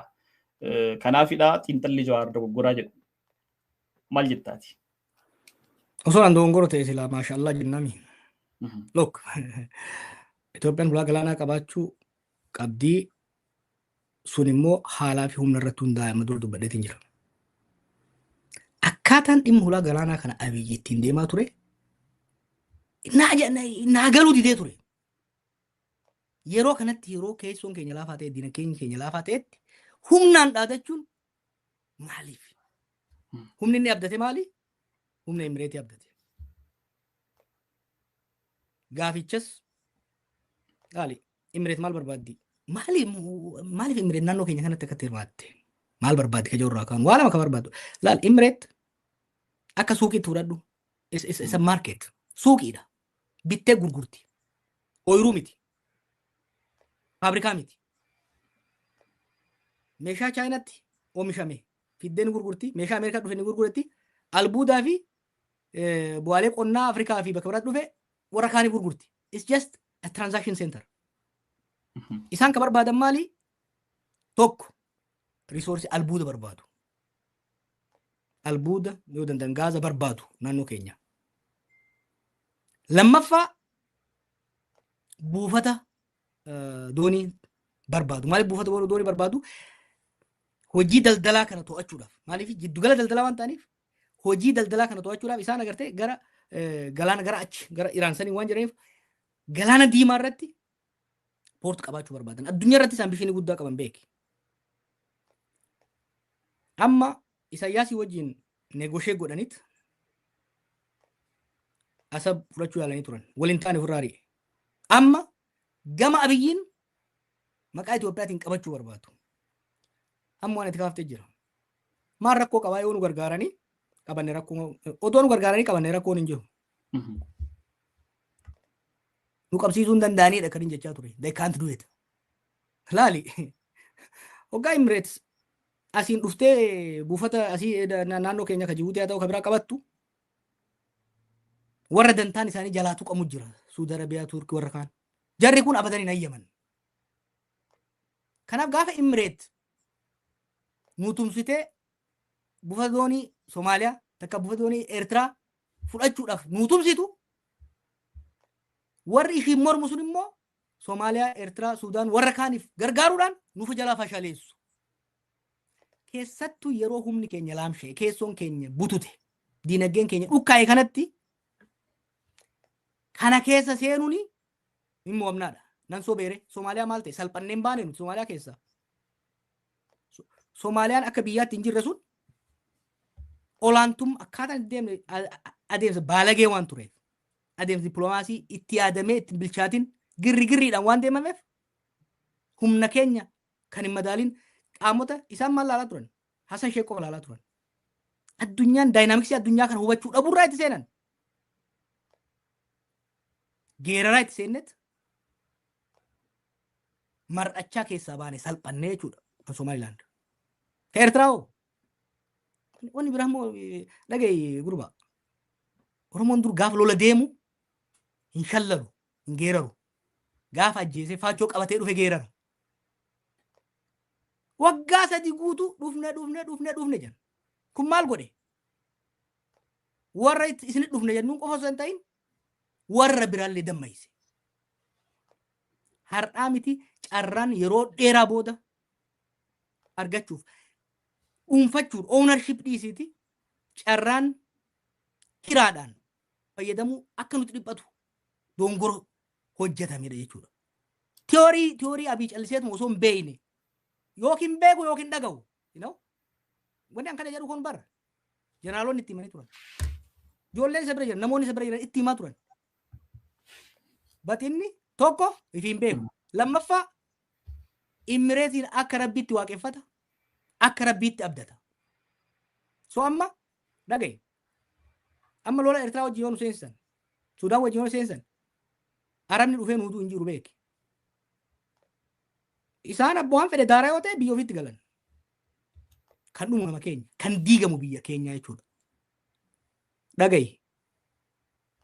Kanaafidha xiinxalli Jawaar dogoggoraa jedhu. Maal jettaati? Osoo an dogoggora ta'e silaa maashaallah jennami. Look, Itoophiyaan ulaa galaanaa qabaachuu qabdii, sun immoo haalaa fi humna irratti hundaa'e amma dura dubbadheetiin jira. Akkaataan dhimma ulaa galaanaa kana Abiyyi ittiin deemaa ture naa galuu didee ture. Yeroo kanatti, yeroo keessoon keenya laafaa ta'e, diinagdeen keenya laafaa ta'etti humnaan dhaadachuun maaliif? Humni inni abdate maali? Humna Imireetii abdate. Gaafichas maali? Imireet maal barbaaddi? Maali, maaliif Imireet naannoo keenya kanatti akkatti hirmaatte? Maal barbaaddi ka jirurraa kaanu? Waa lama ka barbaaddu. Laal, Imireet akka suuqiitti fudhadhu. Isa market. Suuqiidha. Bittee gurgurti. Ooyiruu miti. Faabrikaa miti. Meeshaa Chaayinaatti oomishame fiddee ni gurgurti. Meeshaa Ameerikaa dhufe ni gurguratti. Albuudaa fi bu'aalee qonnaa Afrikaa fi bakka biraatti dhufe warra kaanii gurgurti. It's just a transaction center. Isaan ka barbaadan maali? Tokko, resource albuuda barbaadu. Albuuda, yoo danda'an gaaza barbaadu naannoo keenya. Lammaffaa, buufata doonii barbaadu. Maaliif buufata doonii barbaadu? Hojii daldalaa kana to'achuudhaaf. Maaliif? Jiddugala daldalaa waan ta'aniif, hojii daldalaa kana to'achuudhaaf. Isaan agartee gara galaana gara achi gara Iraan sanii waan jiraniif, galaana diimaa irratti port qabaachuu barbaadan. Addunyaa irratti isaan bishaan guddaa qaban beeki. Amma Isaayyaasii wajjin negotiate godhanit Asab fudhachuu yaalanii turan. Waliin taane ofirraa ari'e. Amma gama Abiyyiin Maqaa Itoophiyaatiin qabachuu barbaadu. Amma waan itti kaaftee jira. Maal rakkoo qabaa yoo nu gargaaranii qabanne? Rakkoo otoo nu gargaaranii qabanne rakkoon hin jiru. Nu qabsiisuu hin danda'anidha kan hin jechaa ture. They can't do it. Laali. Hoggaa Emirates asiin dhuftee buufata asii naannoo keenya ka Jibuutii haa ta'u ka biraa qabattu, warra dantaan isaanii jalaa tuqamu jira. Suudi Arabiyaa, Turkii, warra kaan. Jarri kun abadan hin hayyaman. Kanaaf gaafa Emirates nu tumsitee buufata doonii Somaaliyaa takka buufata doonii Eertiraa fudhachuudhaaf nu tumsitu, warri ishiin mormu sun immoo Somaaliyaa, Eertiraa, Suudaan warra kaaniif gargaaruudhaan nuuf jalaa fashaleessu. Keessattuu yeroo humni keenya laamshee, keessoon keenya butute, diinagdeen keenya dhukkaa'e kanatti kana keessa seenuun hin mo'amnaadha. Nan sobeere Somaaliyaa maal ta'e? Salphanneen baane nuti Somaaliyaa keessaa. Somaaliyaan akka biyyaatti hin jirre sun olaantum akkaataan itti deemne adeemsa baalagee waan tureef, adeemsa dippiloomaasii itti yaadamee itti bilchaatin girri girriidhaan waan deemameef, humna keenya kan hin madaalin qaamota isaan maal laalaa turan? Hasan Sheekh qofa laalaa turan. Addunyaan dynamics addunyaa kana hubachuu dhabuurraa itti seenan. Geeraraa itti seennet mar'achaa keessaa baane, salphannee jechuudha kan Somaalilaand. Ka Eertiraa hoo? Wanni biraa immoo, dhaga'i gurbaa. Oromoon dur gaafa lola deemu hin shallalu, hin geeraru. Gaafa ajjeesee faachoo qabatee dhufe geerara. Waggaa 3 guutuu dhufne, dhufne, dhufne, dhufne jedhan. Kun maal godhe? Warra isinit dhufne jennuun qofa osoo hin ta'in warra biraallee dammayse. Har'aa miti, carraan yeroo dheeraa booda argachuuf dhuunfachuun, ownership dhiisiiti, carraan kiraadhaan fayyadamuu akka nuti dhiphatu dongoro hojjetamedha jechuudha. Theory Abii calliseetuma osoo hin beekne yookiin beeku yookiin dhaga'u. Wanni an kana jedhu kun bara jeneraalonni itti himanii turan. Ijoolleen isa bira jiran, namoonni isa bira jiran itti himaa turan. Batinni tokko ifiin beeku. Lammaffaa, Imireetiin akka rabbiitti waaqeffata. Akka rabbiitti abdata. So amma dhagaye. Amma lola Eertiraa wajjin yoo nu seensisan, Sudaan wajjin yoo nu seensisan, Arabni dhufee nuutu hin jiru beeki. Isaan abbaa waan fedhe daaraa yoo ta'e biyya ofiitti galan. Kan dhumu nama keenya, kan diigamu biyya keenya jechuudha. Dhagayi.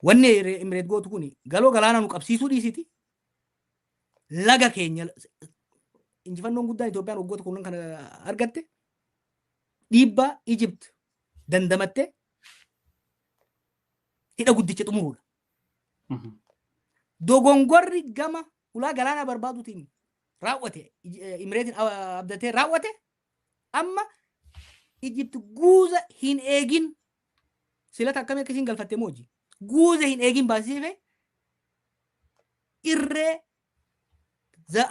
Wanni Imireet gootu kun galoo galaana nu qabsiisuu dhiisiti. Laga keenya, injifannoon guddaan Itoophiyaan waggoota 10 kana argatte, dhiibbaa Ijipt dandamattee hidha guddicha xumuruudha. Dogongorri gama ulaa galaanaa barbaaduutiin raawwate, Imireetiin abdatee raawwate, amma Ijipt guuza hin eegin silata akkamii akkasiin galfatte mooji guuza hin eegin baasisee irree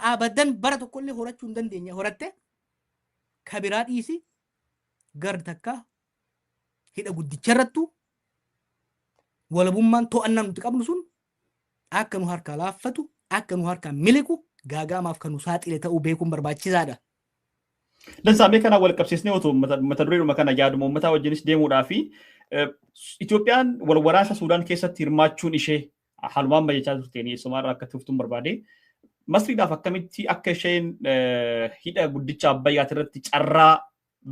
abadan bara tokkollee horachuu hin dandeenye horatte. Kabiraa dhiisi, gar takka hidha guddicharrattu walabummaan to'annaa nuti qabnu sun akka nu harkaa laaffatu, akka nu harkaa miliqu, gaagaamaaf kan nu saaxile ta'uu beekuun barbaachisaadha. Dansaamee kanaan wal qabsiisnee otoo mata dureedhuma kana yaaduma uummataa wajjinis deemuudhaa fi Itoophiyaan wal waraansa Suudaan keessatti hirmaachuun ishee, haalumaan bayyachaa turteen eessumaarraa akka tuftuun barbaade, Masriidhaaf akkamitti akka isheen hidha guddicha Abbayyaati irratti carraa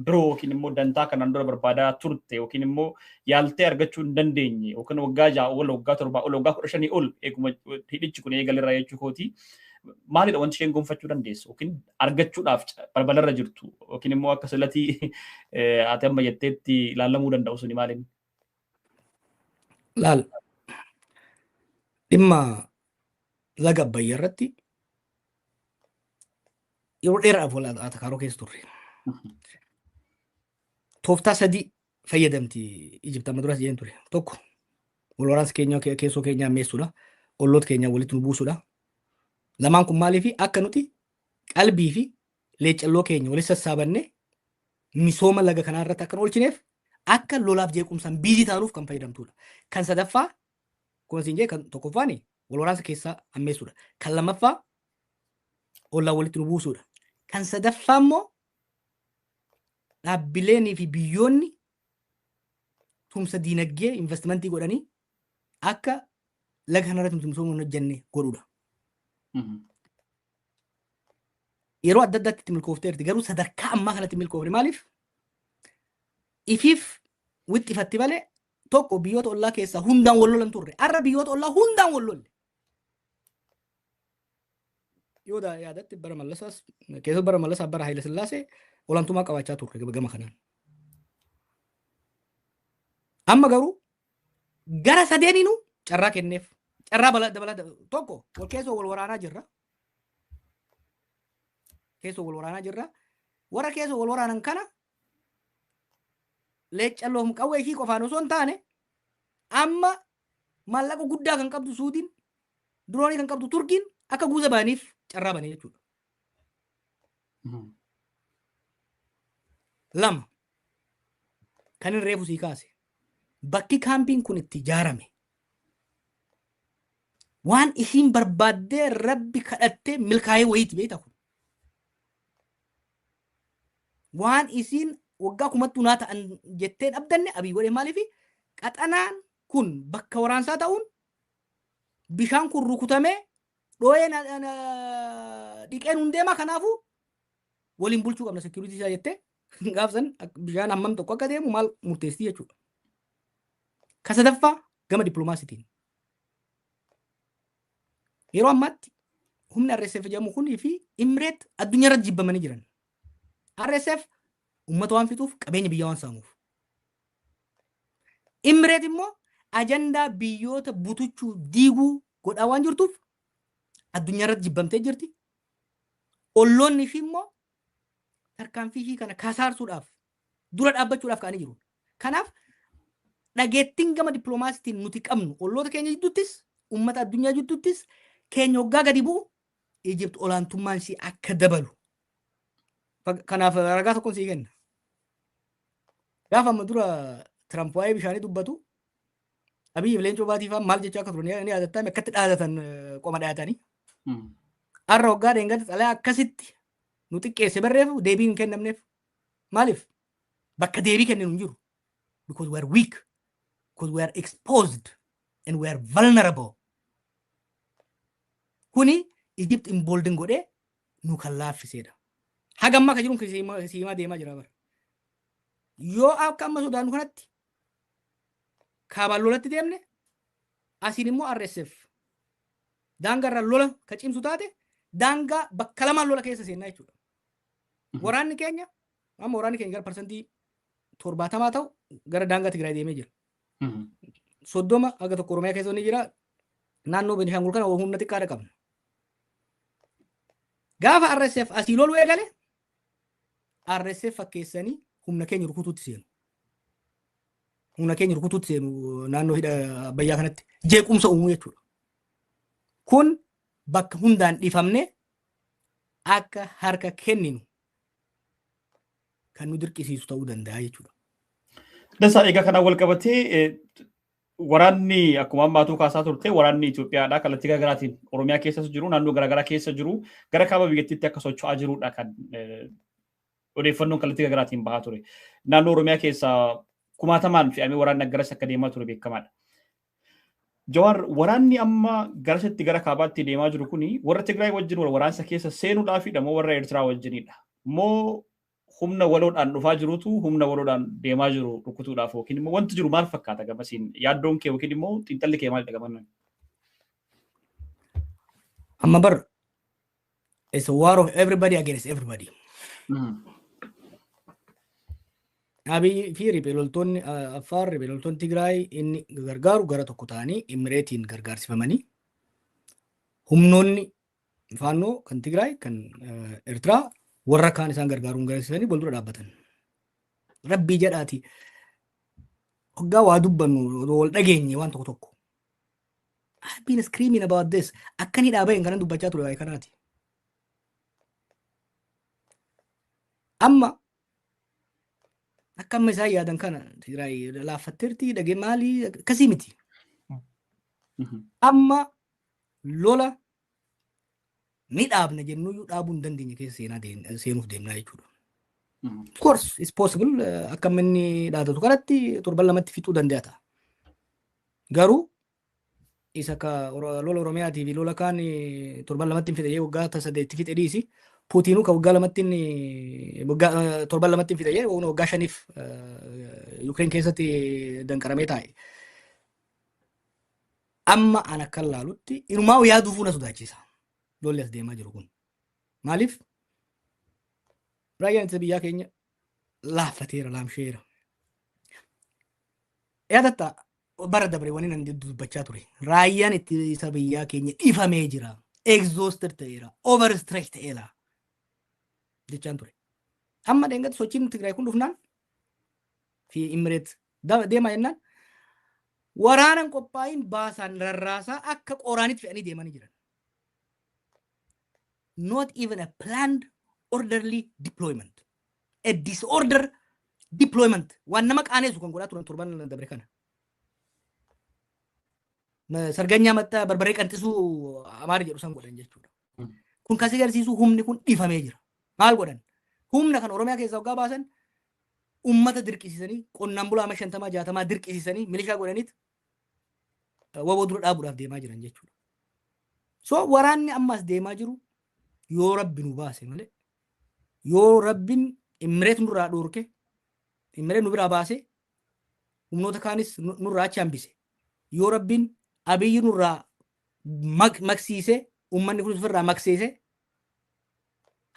biroo yookiin immoo dantaa kanaan dura barbaadaa turte yookiin immoo yaaltee argachuu hin dandeenye yookiin waggaa 6 ol, waggaa 7 ol, waggaa 15 ol eeguma hidhichi kun eegalerraa jechuu kooti. Maalidha wanti isheen gonfachuu dandeessu yookiin argachuudhaaf balbalarra jirtu yookiin immoo akka silatii ati amma jetteetti ilaalamuu danda'u suni maaliin? Laal, dhimma laga Abbayyaa irratti yeroo dheeraadhaaf wal atakaaroo keessa turre. Tooftaa sadii fayyadamti Ijipt, amma duras jeen ture. Tokko, wal waraansa keenya keessoo keenyaa ammeessuudha. Olloota keenya walitti nu buusuudha. Lamaan kun maaliifi akka nuti qalbii fi leeccalloo keenya walitti sassaabanne misooma laga kanaa irratti akka nu oolchineef, akka lolaaf jeequmsaan busy taanuuf kan fayyadamtuudha. Kan sadaffaa, akkuma siin jee, kan tokkoffaan wal waraansa keessaa ammeessuudha. Kan lammaffaa Ollaa walitti nu buusuudha. Kan sadaffaa immoo dhaabbileenii fi biyyoonni tumsa diinagdee investimentii godhanii akka laga kanarratti misoomuu hin hojjenne godhuudha. Yeroo adda addaatti itti milkoofteerti, garuu sadarkaa ammaa kanatti milkoofne. Maaliif? Ifiif wixxifatti malee tokko biyyoota ollaa keessaa hundaan wal lolan turre. Har'a biyyoota ollaa hundaan wal lolle. Yoo yaadatti, bara Mallasaas keessatti, bara Mallasaa, bara Haayila Sillaasee olaantummaa qabaachaa turre gama kanaan. Amma garuu gara sadeeniinuu carraa kenneef. Carraa dabalaa tokko, wal keessoo wal waraanaa jirra. Keessoo wal waraanaa jirra. Warra keessoo wal waraanan kana leeccalloom qawwee ishii qofaan osoo hin taane, amma maallaqa guddaa kan qabdu Suudiin, diroonii kan qabdu Turkiin akka guuza ba'aniif carraa banee jechuudha. Lama, kan inni reefu sii kaase, bakki kaampiin kun itti ijaarame waan ishiin barbaaddee Rabbi kadhattee milkaa'ee wayiiti, beektaa kun. Waan isiin waggaa kumattuu naa ta'an jettee dhabdanne Abiy godhe. Maaliif? Qaxanaan kun bakka waraansaa ta'uun, bishaan kun rukutamee dhooyee dhiqeen hun deema, kanaafuu waliin bulchuu qabna security isaa jettee gaafsan bishaan hammam tokko akka deemu maal murteessiti jechuudha. Ka sadaffaa, gama dippiloomaasiitiin. Yeroo ammaatti humni RSF jedhamu kunii fi Imreet addunyaa irratti jibbamanii jiran. RSF uummata waan fixuuf, qabeenya biyyaa waan saamuuf. Imreet immoo ajandaa biyyoota butuchuu, diiguu godhaa waan jirtuuf addunyaa irratti jibbamtee jirti. Olloonni ishii immoo tarkaanfii ishii kana kasaarsuudhaaf, dura dhaabbachuudhaaf ka'anii jiru. Kanaaf dhageettiin gama dippiloomaasiitiin nuti qabnu olloota keenya jidduuttis, uummata addunyaa jidduuttis keenya hoggaa gadi bu'u, Ijipt olaantummaan ishii akka dabalu. Kanaaf ragaa tokkoon sii kenna. Gaafa amma dura Tiraamp waa'ee bishaanii dubbatu, Abiyyi fi Leencoo Baatii fa'aa maal jechaa akka turan ni yaadattaa? Akkatti dhaadatan, qoma dhaatanii. Har'a waggaa dheengatti xalayaa akkasitti nu xiqqeesse barreeffu deebiin hin kennamneef. Maaliif? Bakka deebii kenninu hin jiru. Because we are weak. Because we are exposed and we are vulnerable. Kuni Egypt embolden godhee nu kan laaffiseedha. Haga ammaa kan jiruun siimaa deemaa jira bara. Yoo akka amma sodaannu kanatti kaabaan lolatti deemne, asiin immoo RSF daangaa irraa lola ka cimsu taate, daangaa bakka lamaan lola keessa seennaa jechuudha. Waraanni keenya amma, waraanni keenya gara 70% ta'u gara daangaa Tigraay deemee jira. 30 haga tokko Oromiyaa keessa ni jira. Naannoo Benishaangul kana humna xiqqaadha qabna. Gaafa RSF asii loluu eegale, RSF fakkeessanii humna keenya rukutuutti seenu. Humna keenya rukutuutti seenu, naannoo hidha Abbayyaa kanatti jeequmsa uumuu jechuudha. Kun bakka hundaan dhifamne akka harka kenninu kan nu dirqisiisu ta'uu danda'a jechuudha. Dansaa, egaa kanaan wal qabatee waraanni akkuma ammaatuu kaasaa turte, waraanni Itoophiyaadha kallattii garaagaraatiin Oromiyaa keessas jiru, naannoo garaagaraa keessa jiru, gara kaaba biyyattiitti akka socho'aa jirudha kan odeeffannoon kallattii garaagaraatiin bahaa ture. Naannoo Oromiyaa keessaa kumaatamaan fe'amee waraanni garas akka deemaa ture beekamaadha. Jawaar, waraanni amma garasitti gara kaabaatti deemaa jiru kuni warra Tigraay wajjin wal waraansa keessa seenuudhaafidha moo warra Eertiraa wajjinidha? Moo humna waloodhaan dhufaa jirutu humna waloodhaan deemaa jiru rukutuudhaaf, yookiin immoo wanti jiru maal fakkaata gamasiin, yaaddoon kee yookiin immoo xiinxalli kee maalidha gamannan? Amma bar it's a war of everybody against everybody. Abiy fi riphee loltoonni Affaar, riphee loltoonni Tigraay inni gargaaru gara tokko ta'anii Imireetiin gargaarsifamanii, humnoonni Faannoo kan Tigraay, kan Eertiraa, warra kaan isaan gargaaruun garsiisanii wal dura dhaabbatan. Rabbii jedhaati, hoggaa waa dubbannu wal dhageenye waan tokko tokko. I've been screaming about this. Akkan hidhaa bahin kanan dubbachaa ture waa'ee kanaati. Amma akka amma isaan yaadan kana Tigraay laaffatteerti dhagee maalii akkasii miti. Amma lola Ni dhaabna jennuyyuu dhaabuu hin dandeenye keessa seenaa seenuuf deemnaa jechuudha. Of course, it's possible, akka inni dhaadatu kanatti torban 2tti fixuu danda'a ta'a. Garuu isa ka lola Oromiyaatii fi lola kaan torban 2tti hin fixe, waggaa 8tti fixe dhiisi. Puutiinuu ka waggaa 2tti, waggaa torban 2tti hin fixe, waggaa 5f Yukireen keessatti danqaramee taa'e. Amma an akka laalutti inumaa yaaduufuu na sodaachisa. Lolli as deemaa jiru kun. Maaliif? Raayyaan ittisa biyyaa keenya laaffateera, laamsheera. Yaadatta, bara dabre wani nan dubbachaa ture. Raayyaan ittisa biyyaa keenya dhifamee jira. Exhausted ta'eera. Overstretch ta'eera. Jechaan ture. Amma deengatti sochiin Tigraay kun dhufnaan fi Imireet deemaa jennaan waraanan qophaa'iin baasaan rarraasaa akka qoraanitti fe'anii deemanii jiran. Not even a planned orderly deployment. A disorder deployment. Waan nama qaaneessu kan godhaa turan torban dabre kana. Sarganyaa maxxaa barbaree qanxisuu Amaari jedhu san godhan jechuudha. Kun kasi agarsiisu humni kun dhifamee jira. Maal godhan? Humna kan Oromiyaa keessaa waggaa baasan ummata dirqisiisanii, qonnaan bulaa ama 50 60 dirqisiisanii milishaa godhaniit WBO dura dhaabuudhaaf deemaa jiran jechuudha. So waraanni ammas deemaa jiru yoo Rabbi nu baase malee, yoo Rabbiin Imireet nurraa dhoorke, Imireet nu biraa baase, humnoota kaanis nurraa achi hambise, yoo Rabbiin Abiyyi nurraa maqsiise, uummanni kunis ofirraa maqsiise,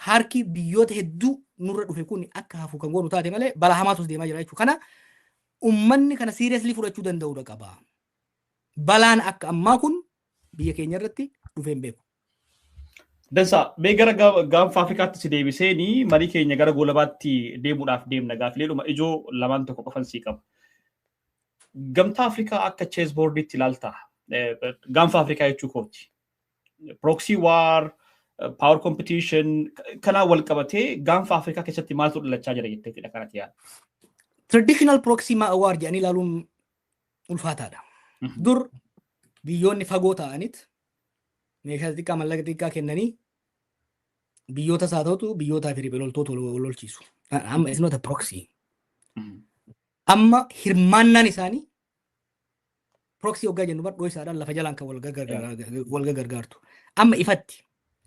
harki biyyoota hedduu nurra dhufe kun akka hafu kan goonu taate malee, balaa hamaatus deemaa jira jechuudha. Kana uummanni kana seriously fudhachuu danda'uudha qaba. Balaan akka ammaa kun biyya keenya irratti dhufee hin beeku. Dansa, mee gara gaanfa Afrikaatti si deebiseeni marii keenya gara goolabaatti deemuudhaaf deemna. Gaafileedhuma ijoo lamaan tokko qofan sii qaba. Gamtaa Afrikaa akka chessboardiitti ilaalta. Gaanfa Afrikaa jechuu kooti. Proxy war, power competition kanaan wal qabatee gaanfa Afrikaa keessatti maaltu dhalachaa jira jetteetidha kanatti yaada? Traditional proxy war jedhanii ilaaluun ulfaataadha. Dur biyyoonni fagoo ta'anit meeshaa xixiqqaa, mallaqa xixiqqaa kennanii biyyoota isaa ta'utu biyyootaa fi riphee loltoota wal lolchiisu. Amma it's not a proxy. Amma hirmaannaan isaanii proxy hoggaa jennu bar isaadhaan lafa jalaan kan wal gargaartu. Amma ifatti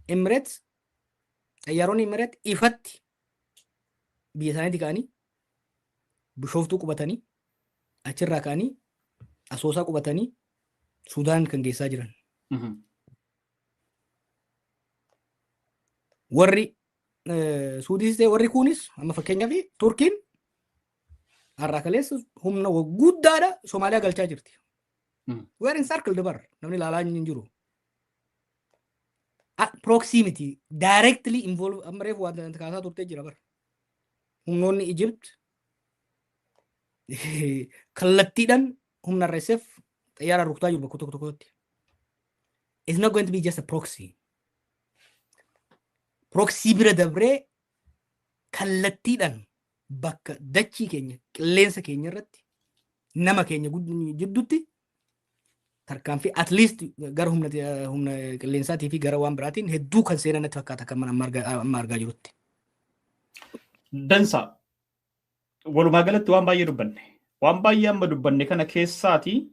Emirates, xayyaaronni Emirates ifatti biyya isaaniitti ka'anii Bishooftuu qubatanii, achirraa ka'anii Asoosaa qubatanii Sudaan kan geessaa jiran. Warri Suudiis ta'e warri kunis, amma fakkeenyaaf Turkiin har'aa kaleessa humna guddaadha Somaaliyaa galchaa jirti. We are encircled bar, namni ilaalaa hin jiru. Proximity directly involve, amma reefu waan kaasaa turtee jira bar. Humnoonni Egypt kallattiidhaan humna RSF xayyaara rukutaa jiru bakka tokko tokkotti. It's not going to be just a proxy. Proxy bira dabree kallattiidhaan bakka dachii keenya, qilleensa keenya irratti, nama keenya jidduutti tarkaanfii at least gara humna qilleensaatii fi gara waan biraatiin hedduu kan seenan natti fakkaata kan amma argaa jirutti. Dansa. Walumaa galatti waan baay'ee dubbanne. Waan baay'ee amma dubbanne kana keessaati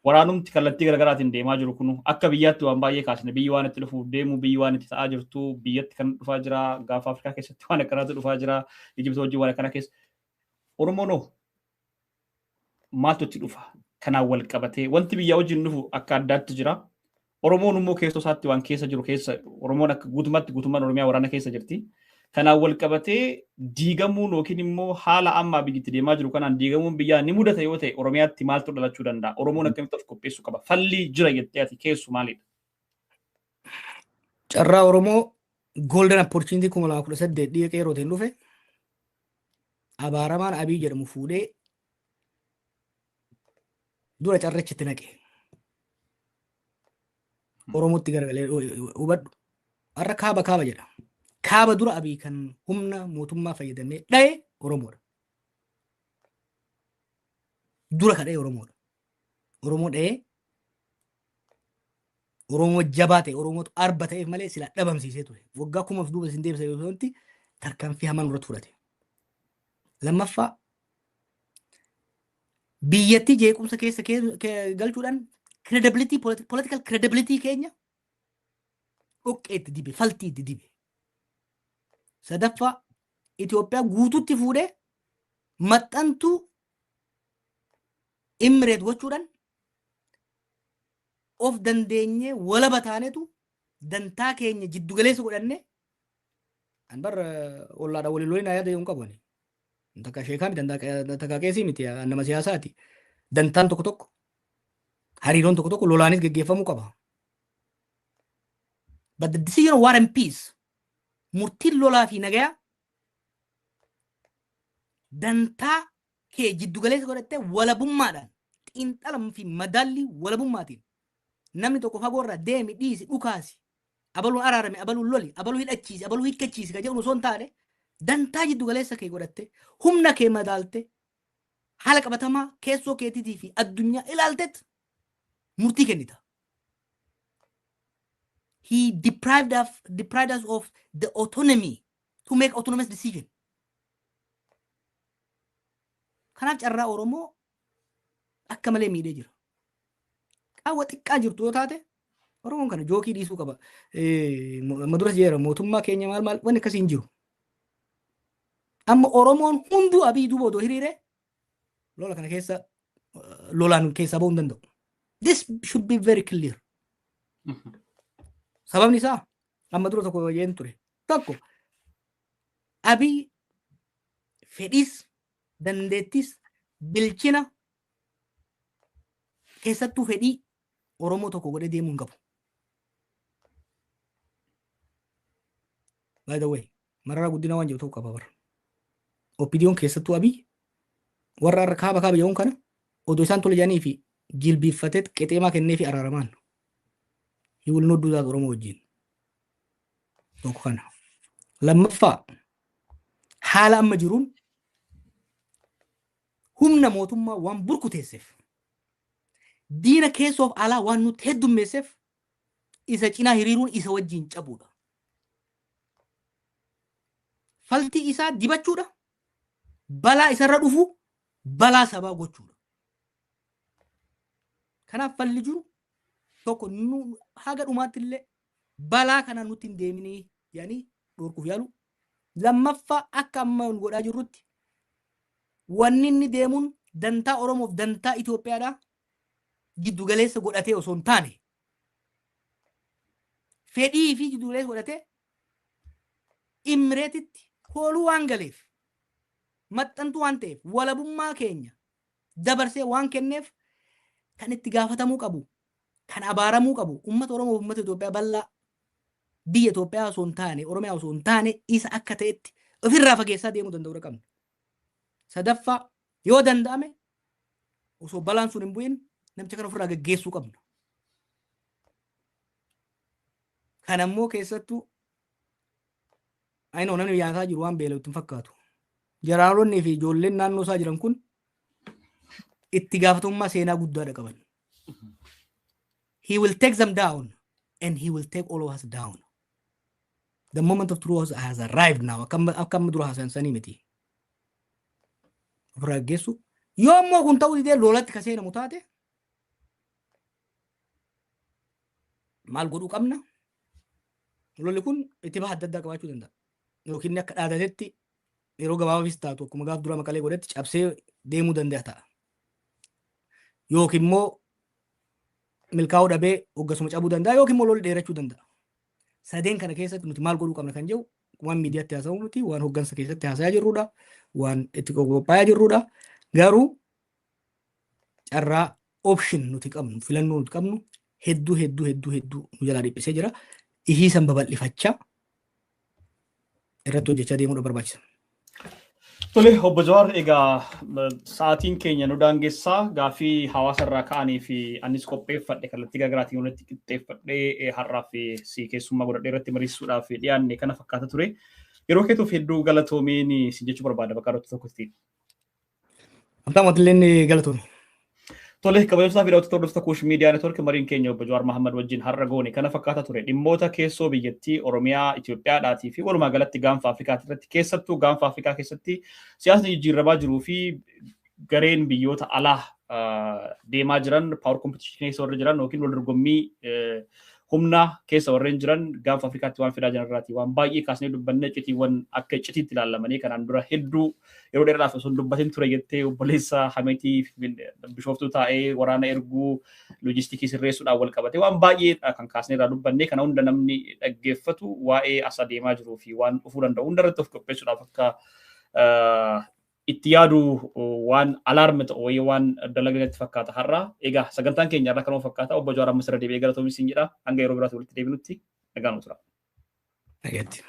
waraanumti kallattii garaagaraatiin deemaa jiru kun akka biyyaatti waan baay'ee kaasne, biyyi waan itti dhufuuf deemu, biyyi waan itti ta'aa jirtu, biyyatti kan dhufaa jira, gaafa Afrikaa keessatti waan akkanaatu dhufaa jira, Ijibti wajjin waan akkana keessa. Oromoon hoo maaltu itti dhufa? Kanaan wal qabatee wanti biyya wajjin dhufu akka addaatti jira. Oromoon immoo keessoo isaatti waan keessa jiru keessa, Oromoon akka guutummaatti, guutummaan Oromiyaa waraana keessa jirti. Kanaan wal qabatee diigamuun yookiin immoo haala ammaa biyyi itti deemaa jiru kanaan diigamuun biyyaa ni mudata yoo ta'e, Oromiyaatti maaltu dhalachuu danda'a? Oromoon akkamitti of qopheessuu qaba? Falli jira jettee ati keessu maalidha? Carraa Oromoo golden opportunity 2018 dhiiga qeerrootiin dhufe abaaramaan Abii jedhamu fuudhee dura carrachitti naqe. Oromootti garagalee hubadhu. Har'a kaaba kaaba jedha. Kaaba dura Abii kan humna mootummaa fayyadamee dhaye Oromoodha. Dura ka dhaye Oromoodha. Oromoo dha'ee Oromoo jabaa ta'e, Oromootu arba ta'eef malee sila dhabamsiisee ture. Waggaa 1000f duuba isin deebisa yoo ta'utti tarkaanfii hamaan irratti fudhate. Lammaffaa, biyyattii jeequmsa keessa galchuudhaan credibility, political credibility keenya dhoqqee itti dibe, faltii itti dibe. Sadaffaa, Itoophiyaa guututti fuudhee maxxantuu Imireet gochuudhaan of dandeenyee walaba taanetu dantaa keenya jiddugaleessa godhannee an bar ollaadha waliin lolin yaada hin qabu ani. Takka sheekaa miti, takka qeesii miti, nama siyaasaati. Dantaan tokko tokko, hariiroon tokko tokko lolaanis geggeeffamuu qaba. But the decision of war and peace, murtiin lolaa fi nagayaa, dantaa kee jiddugaleessa godhattee walabummaadhaan, xiinxala fi madaallii walabummaatiin, namni tokko fagoo irraa deemi, dhiisi, dhukaasi, abaluun araarame, abaluun loli, abaluu hidhachiisi, abaluu hiikkachiisi ka jedhu osoo hin taane, dantaa jiddugaleessa kee godhatte, humna kee madaalte, haala qabatamaa keessoo keetiitii fi addunyaa ilaaltet murtii kennita. He deprived us of the autonomy to make autonomous decision. Kanaaf carraa Oromoo akka malee miidhee jira. Qaawwa xiqqaa jirtu yoo taate Oromoon kana jookii dhiisuu qaba. Amma duras jeera mootummaa keenya maal maal wanni akkasii hin jiru. Amma Oromoon hunduu Abiy duuba odoo hiriiree lola kana keessa lolaan keessaa bahuu hin danda'u. This should be very clear. Sababni isaa amma dura tokko jeen ture. Tokko, Abiy fedhiis, dandeettis, bilchina, keessattuu fedhii Oromoo tokko godhee deemuu hin qabu. By the way, Mararaa Guddinaa waan jedhu tokko qaba bara. OPDOn, keessattuu Abiy, warra har'a kaaba kaaba jedhuun kana odoo isaan tole jedhanii fi jilbiiffatee qexeemaa kennee fi araaramaan. He will not do that Oromoo wajjin. Tokko kana. Lammaffaa, haala amma jiruun humna mootummaa waan burkuteesseef, diina keessoof alaa waan nutti heddummeesseef, isa cinaa hiriiruun isa wajjin cabuudha. Faltii isaa dibachuudha. Balaa isarra dhufu balaa sabaa gochuudha. Kanaaf falli jiru tokko, nu haga dhumaatti illee balaa kana nutti hin deeminii jedhanii dhorkuuf yaalu. Lammaffaa, akka amma nu godhaa jirrutti wanni inni deemuun dantaa Oromoof dantaa Itoophiyaadhaa giddu galeessa godhatee osoo hin taane, fedhii fi giddu galeessa godhatee Imireetitti kooluu waan galeef, maxxantuu waan ta'eef, walabummaa keenya dabarsee waan kenneef, kan itti gaafatamuu qabu, kan abaaramuu qabu uummata Oromoo fi uummata Itoophiyaa bal'aa, biyya Itoophiyaa osoo hin taane, Oromiyaa osoo hin taane, isa akka ta'etti ofirraa fageessaa deemuu danda'uu qabna. Sadaffaa, yoo danda'ame osoo balaan sun hin bu'in namicha kana ofirraa gaggeessuu qabna. Kana immoo keessattuu ayinoo namni nyaataa jiru waan beela'u itti hin fakkaatu. Jeneraalonni fi ijoolleen naannoo isaa jiran kun itti gaafatamummaa seenaa guddaadha qaban. He will take them down and he will take all of us down. The moment of truth has arrived now. Akka amma dura haasayan sanii miti. Ofirraa gaggeessu. Yoo immoo kun ta'uu didee lolatti ka seenamu taate maal godhuu qabna? Lolli kun itti baha adda addaa qabaachuu danda'a. Yookiin inni akka dhaadatetti yeroo gabaabaafis taatu akkuma gaaf dura Maqalee godhetti cabsee deemuu danda'a ta'a. Yookiin immoo milkaa'uu dhabee hoggasuma cabuu danda'a, yookiin immoo lolli dheerachuu danda'a. Sadeen kana keessatti nuti maal godhuu qabna kan jedhu waan miidiyaatti haasa'u miti, waan hoggansa keessatti haasa'aa jirrudha, waan itti qophaa'aa jirrudha. Garuu carraa option nuti qabnu, filannoo nuti qabnu hedduu hedduu hedduu hedduu nu jalaa dhiphisee jira. Ihii san babal'ifachaa irratti hojjechaa deemuudha barbaachisa. Tole, obbo Jawaar, egaa sa'aatiin keenya nu daangessaa. Gaaffii hawaasa irraa ka'anii fi anis qopheeffadhe kallattii garaagaraatiin walitti qixxeeffadhee har'aaf si keessummaa godhadhee irratti mariisuudhaaf dhiyaanne kana fakkaata ture. Yeroo keetuuf hedduu galatoomiin si jechuu barbaada bakka irratti tokkotti. Amtaa mootilleen galatoomi. Tole, kabajamtoota fi daawwattoota hordoftoota Kuush Miidiyaa Neetwoork, mariin keenya obbo Jawaar Mahammad wajjin har'a goone kana fakkaata ture. Dhimmoota keessoo biyyattii Oromiyaa, Itoophiyaadhaatii fi walumaa galatti gaanfa Afrikaa irratti, keessattuu gaanfa Afrikaa keessatti siyaasni jijjiiramaa jiruu fi gareen biyyoota alaa deemaa jiran, power competition keessa warri jiran yookiin wal dorgommii humna keessa warreen jiran gaanfa Afrikaatti waan fidaa jiran irraati waan baay'ee kaasnee dubbanne. Iccitiiwwan akka iccitiitti ilaalamanii kanaan dura hedduu yeroo dheeraadhaaf osoo hin dubbatin ture jettee, obboleessa Hameetii Bishooftuu taa'ee waraana erguu, loojistikii sirreessuudhaan wal qabate waan baay'ee kan kaasnee irraa dubbanne. Kana hunda namni dhaggeeffatu waa'ee as adeemaa jiruu fi waan dhufuu danda'u hunda irratti of qopheessuudhaaf akka itti yaadu waan alarm ta'u wayii waan dalagnatti fakkaata har'a. Egaa sagantaan keenya irraa kanuma fakkaata. Obbo Jawaar, ammas irra deebi'ee galatoomi siin jedha. Hanga yeroo biraatti walitti deebinutti nagaan tura. Nagaatti.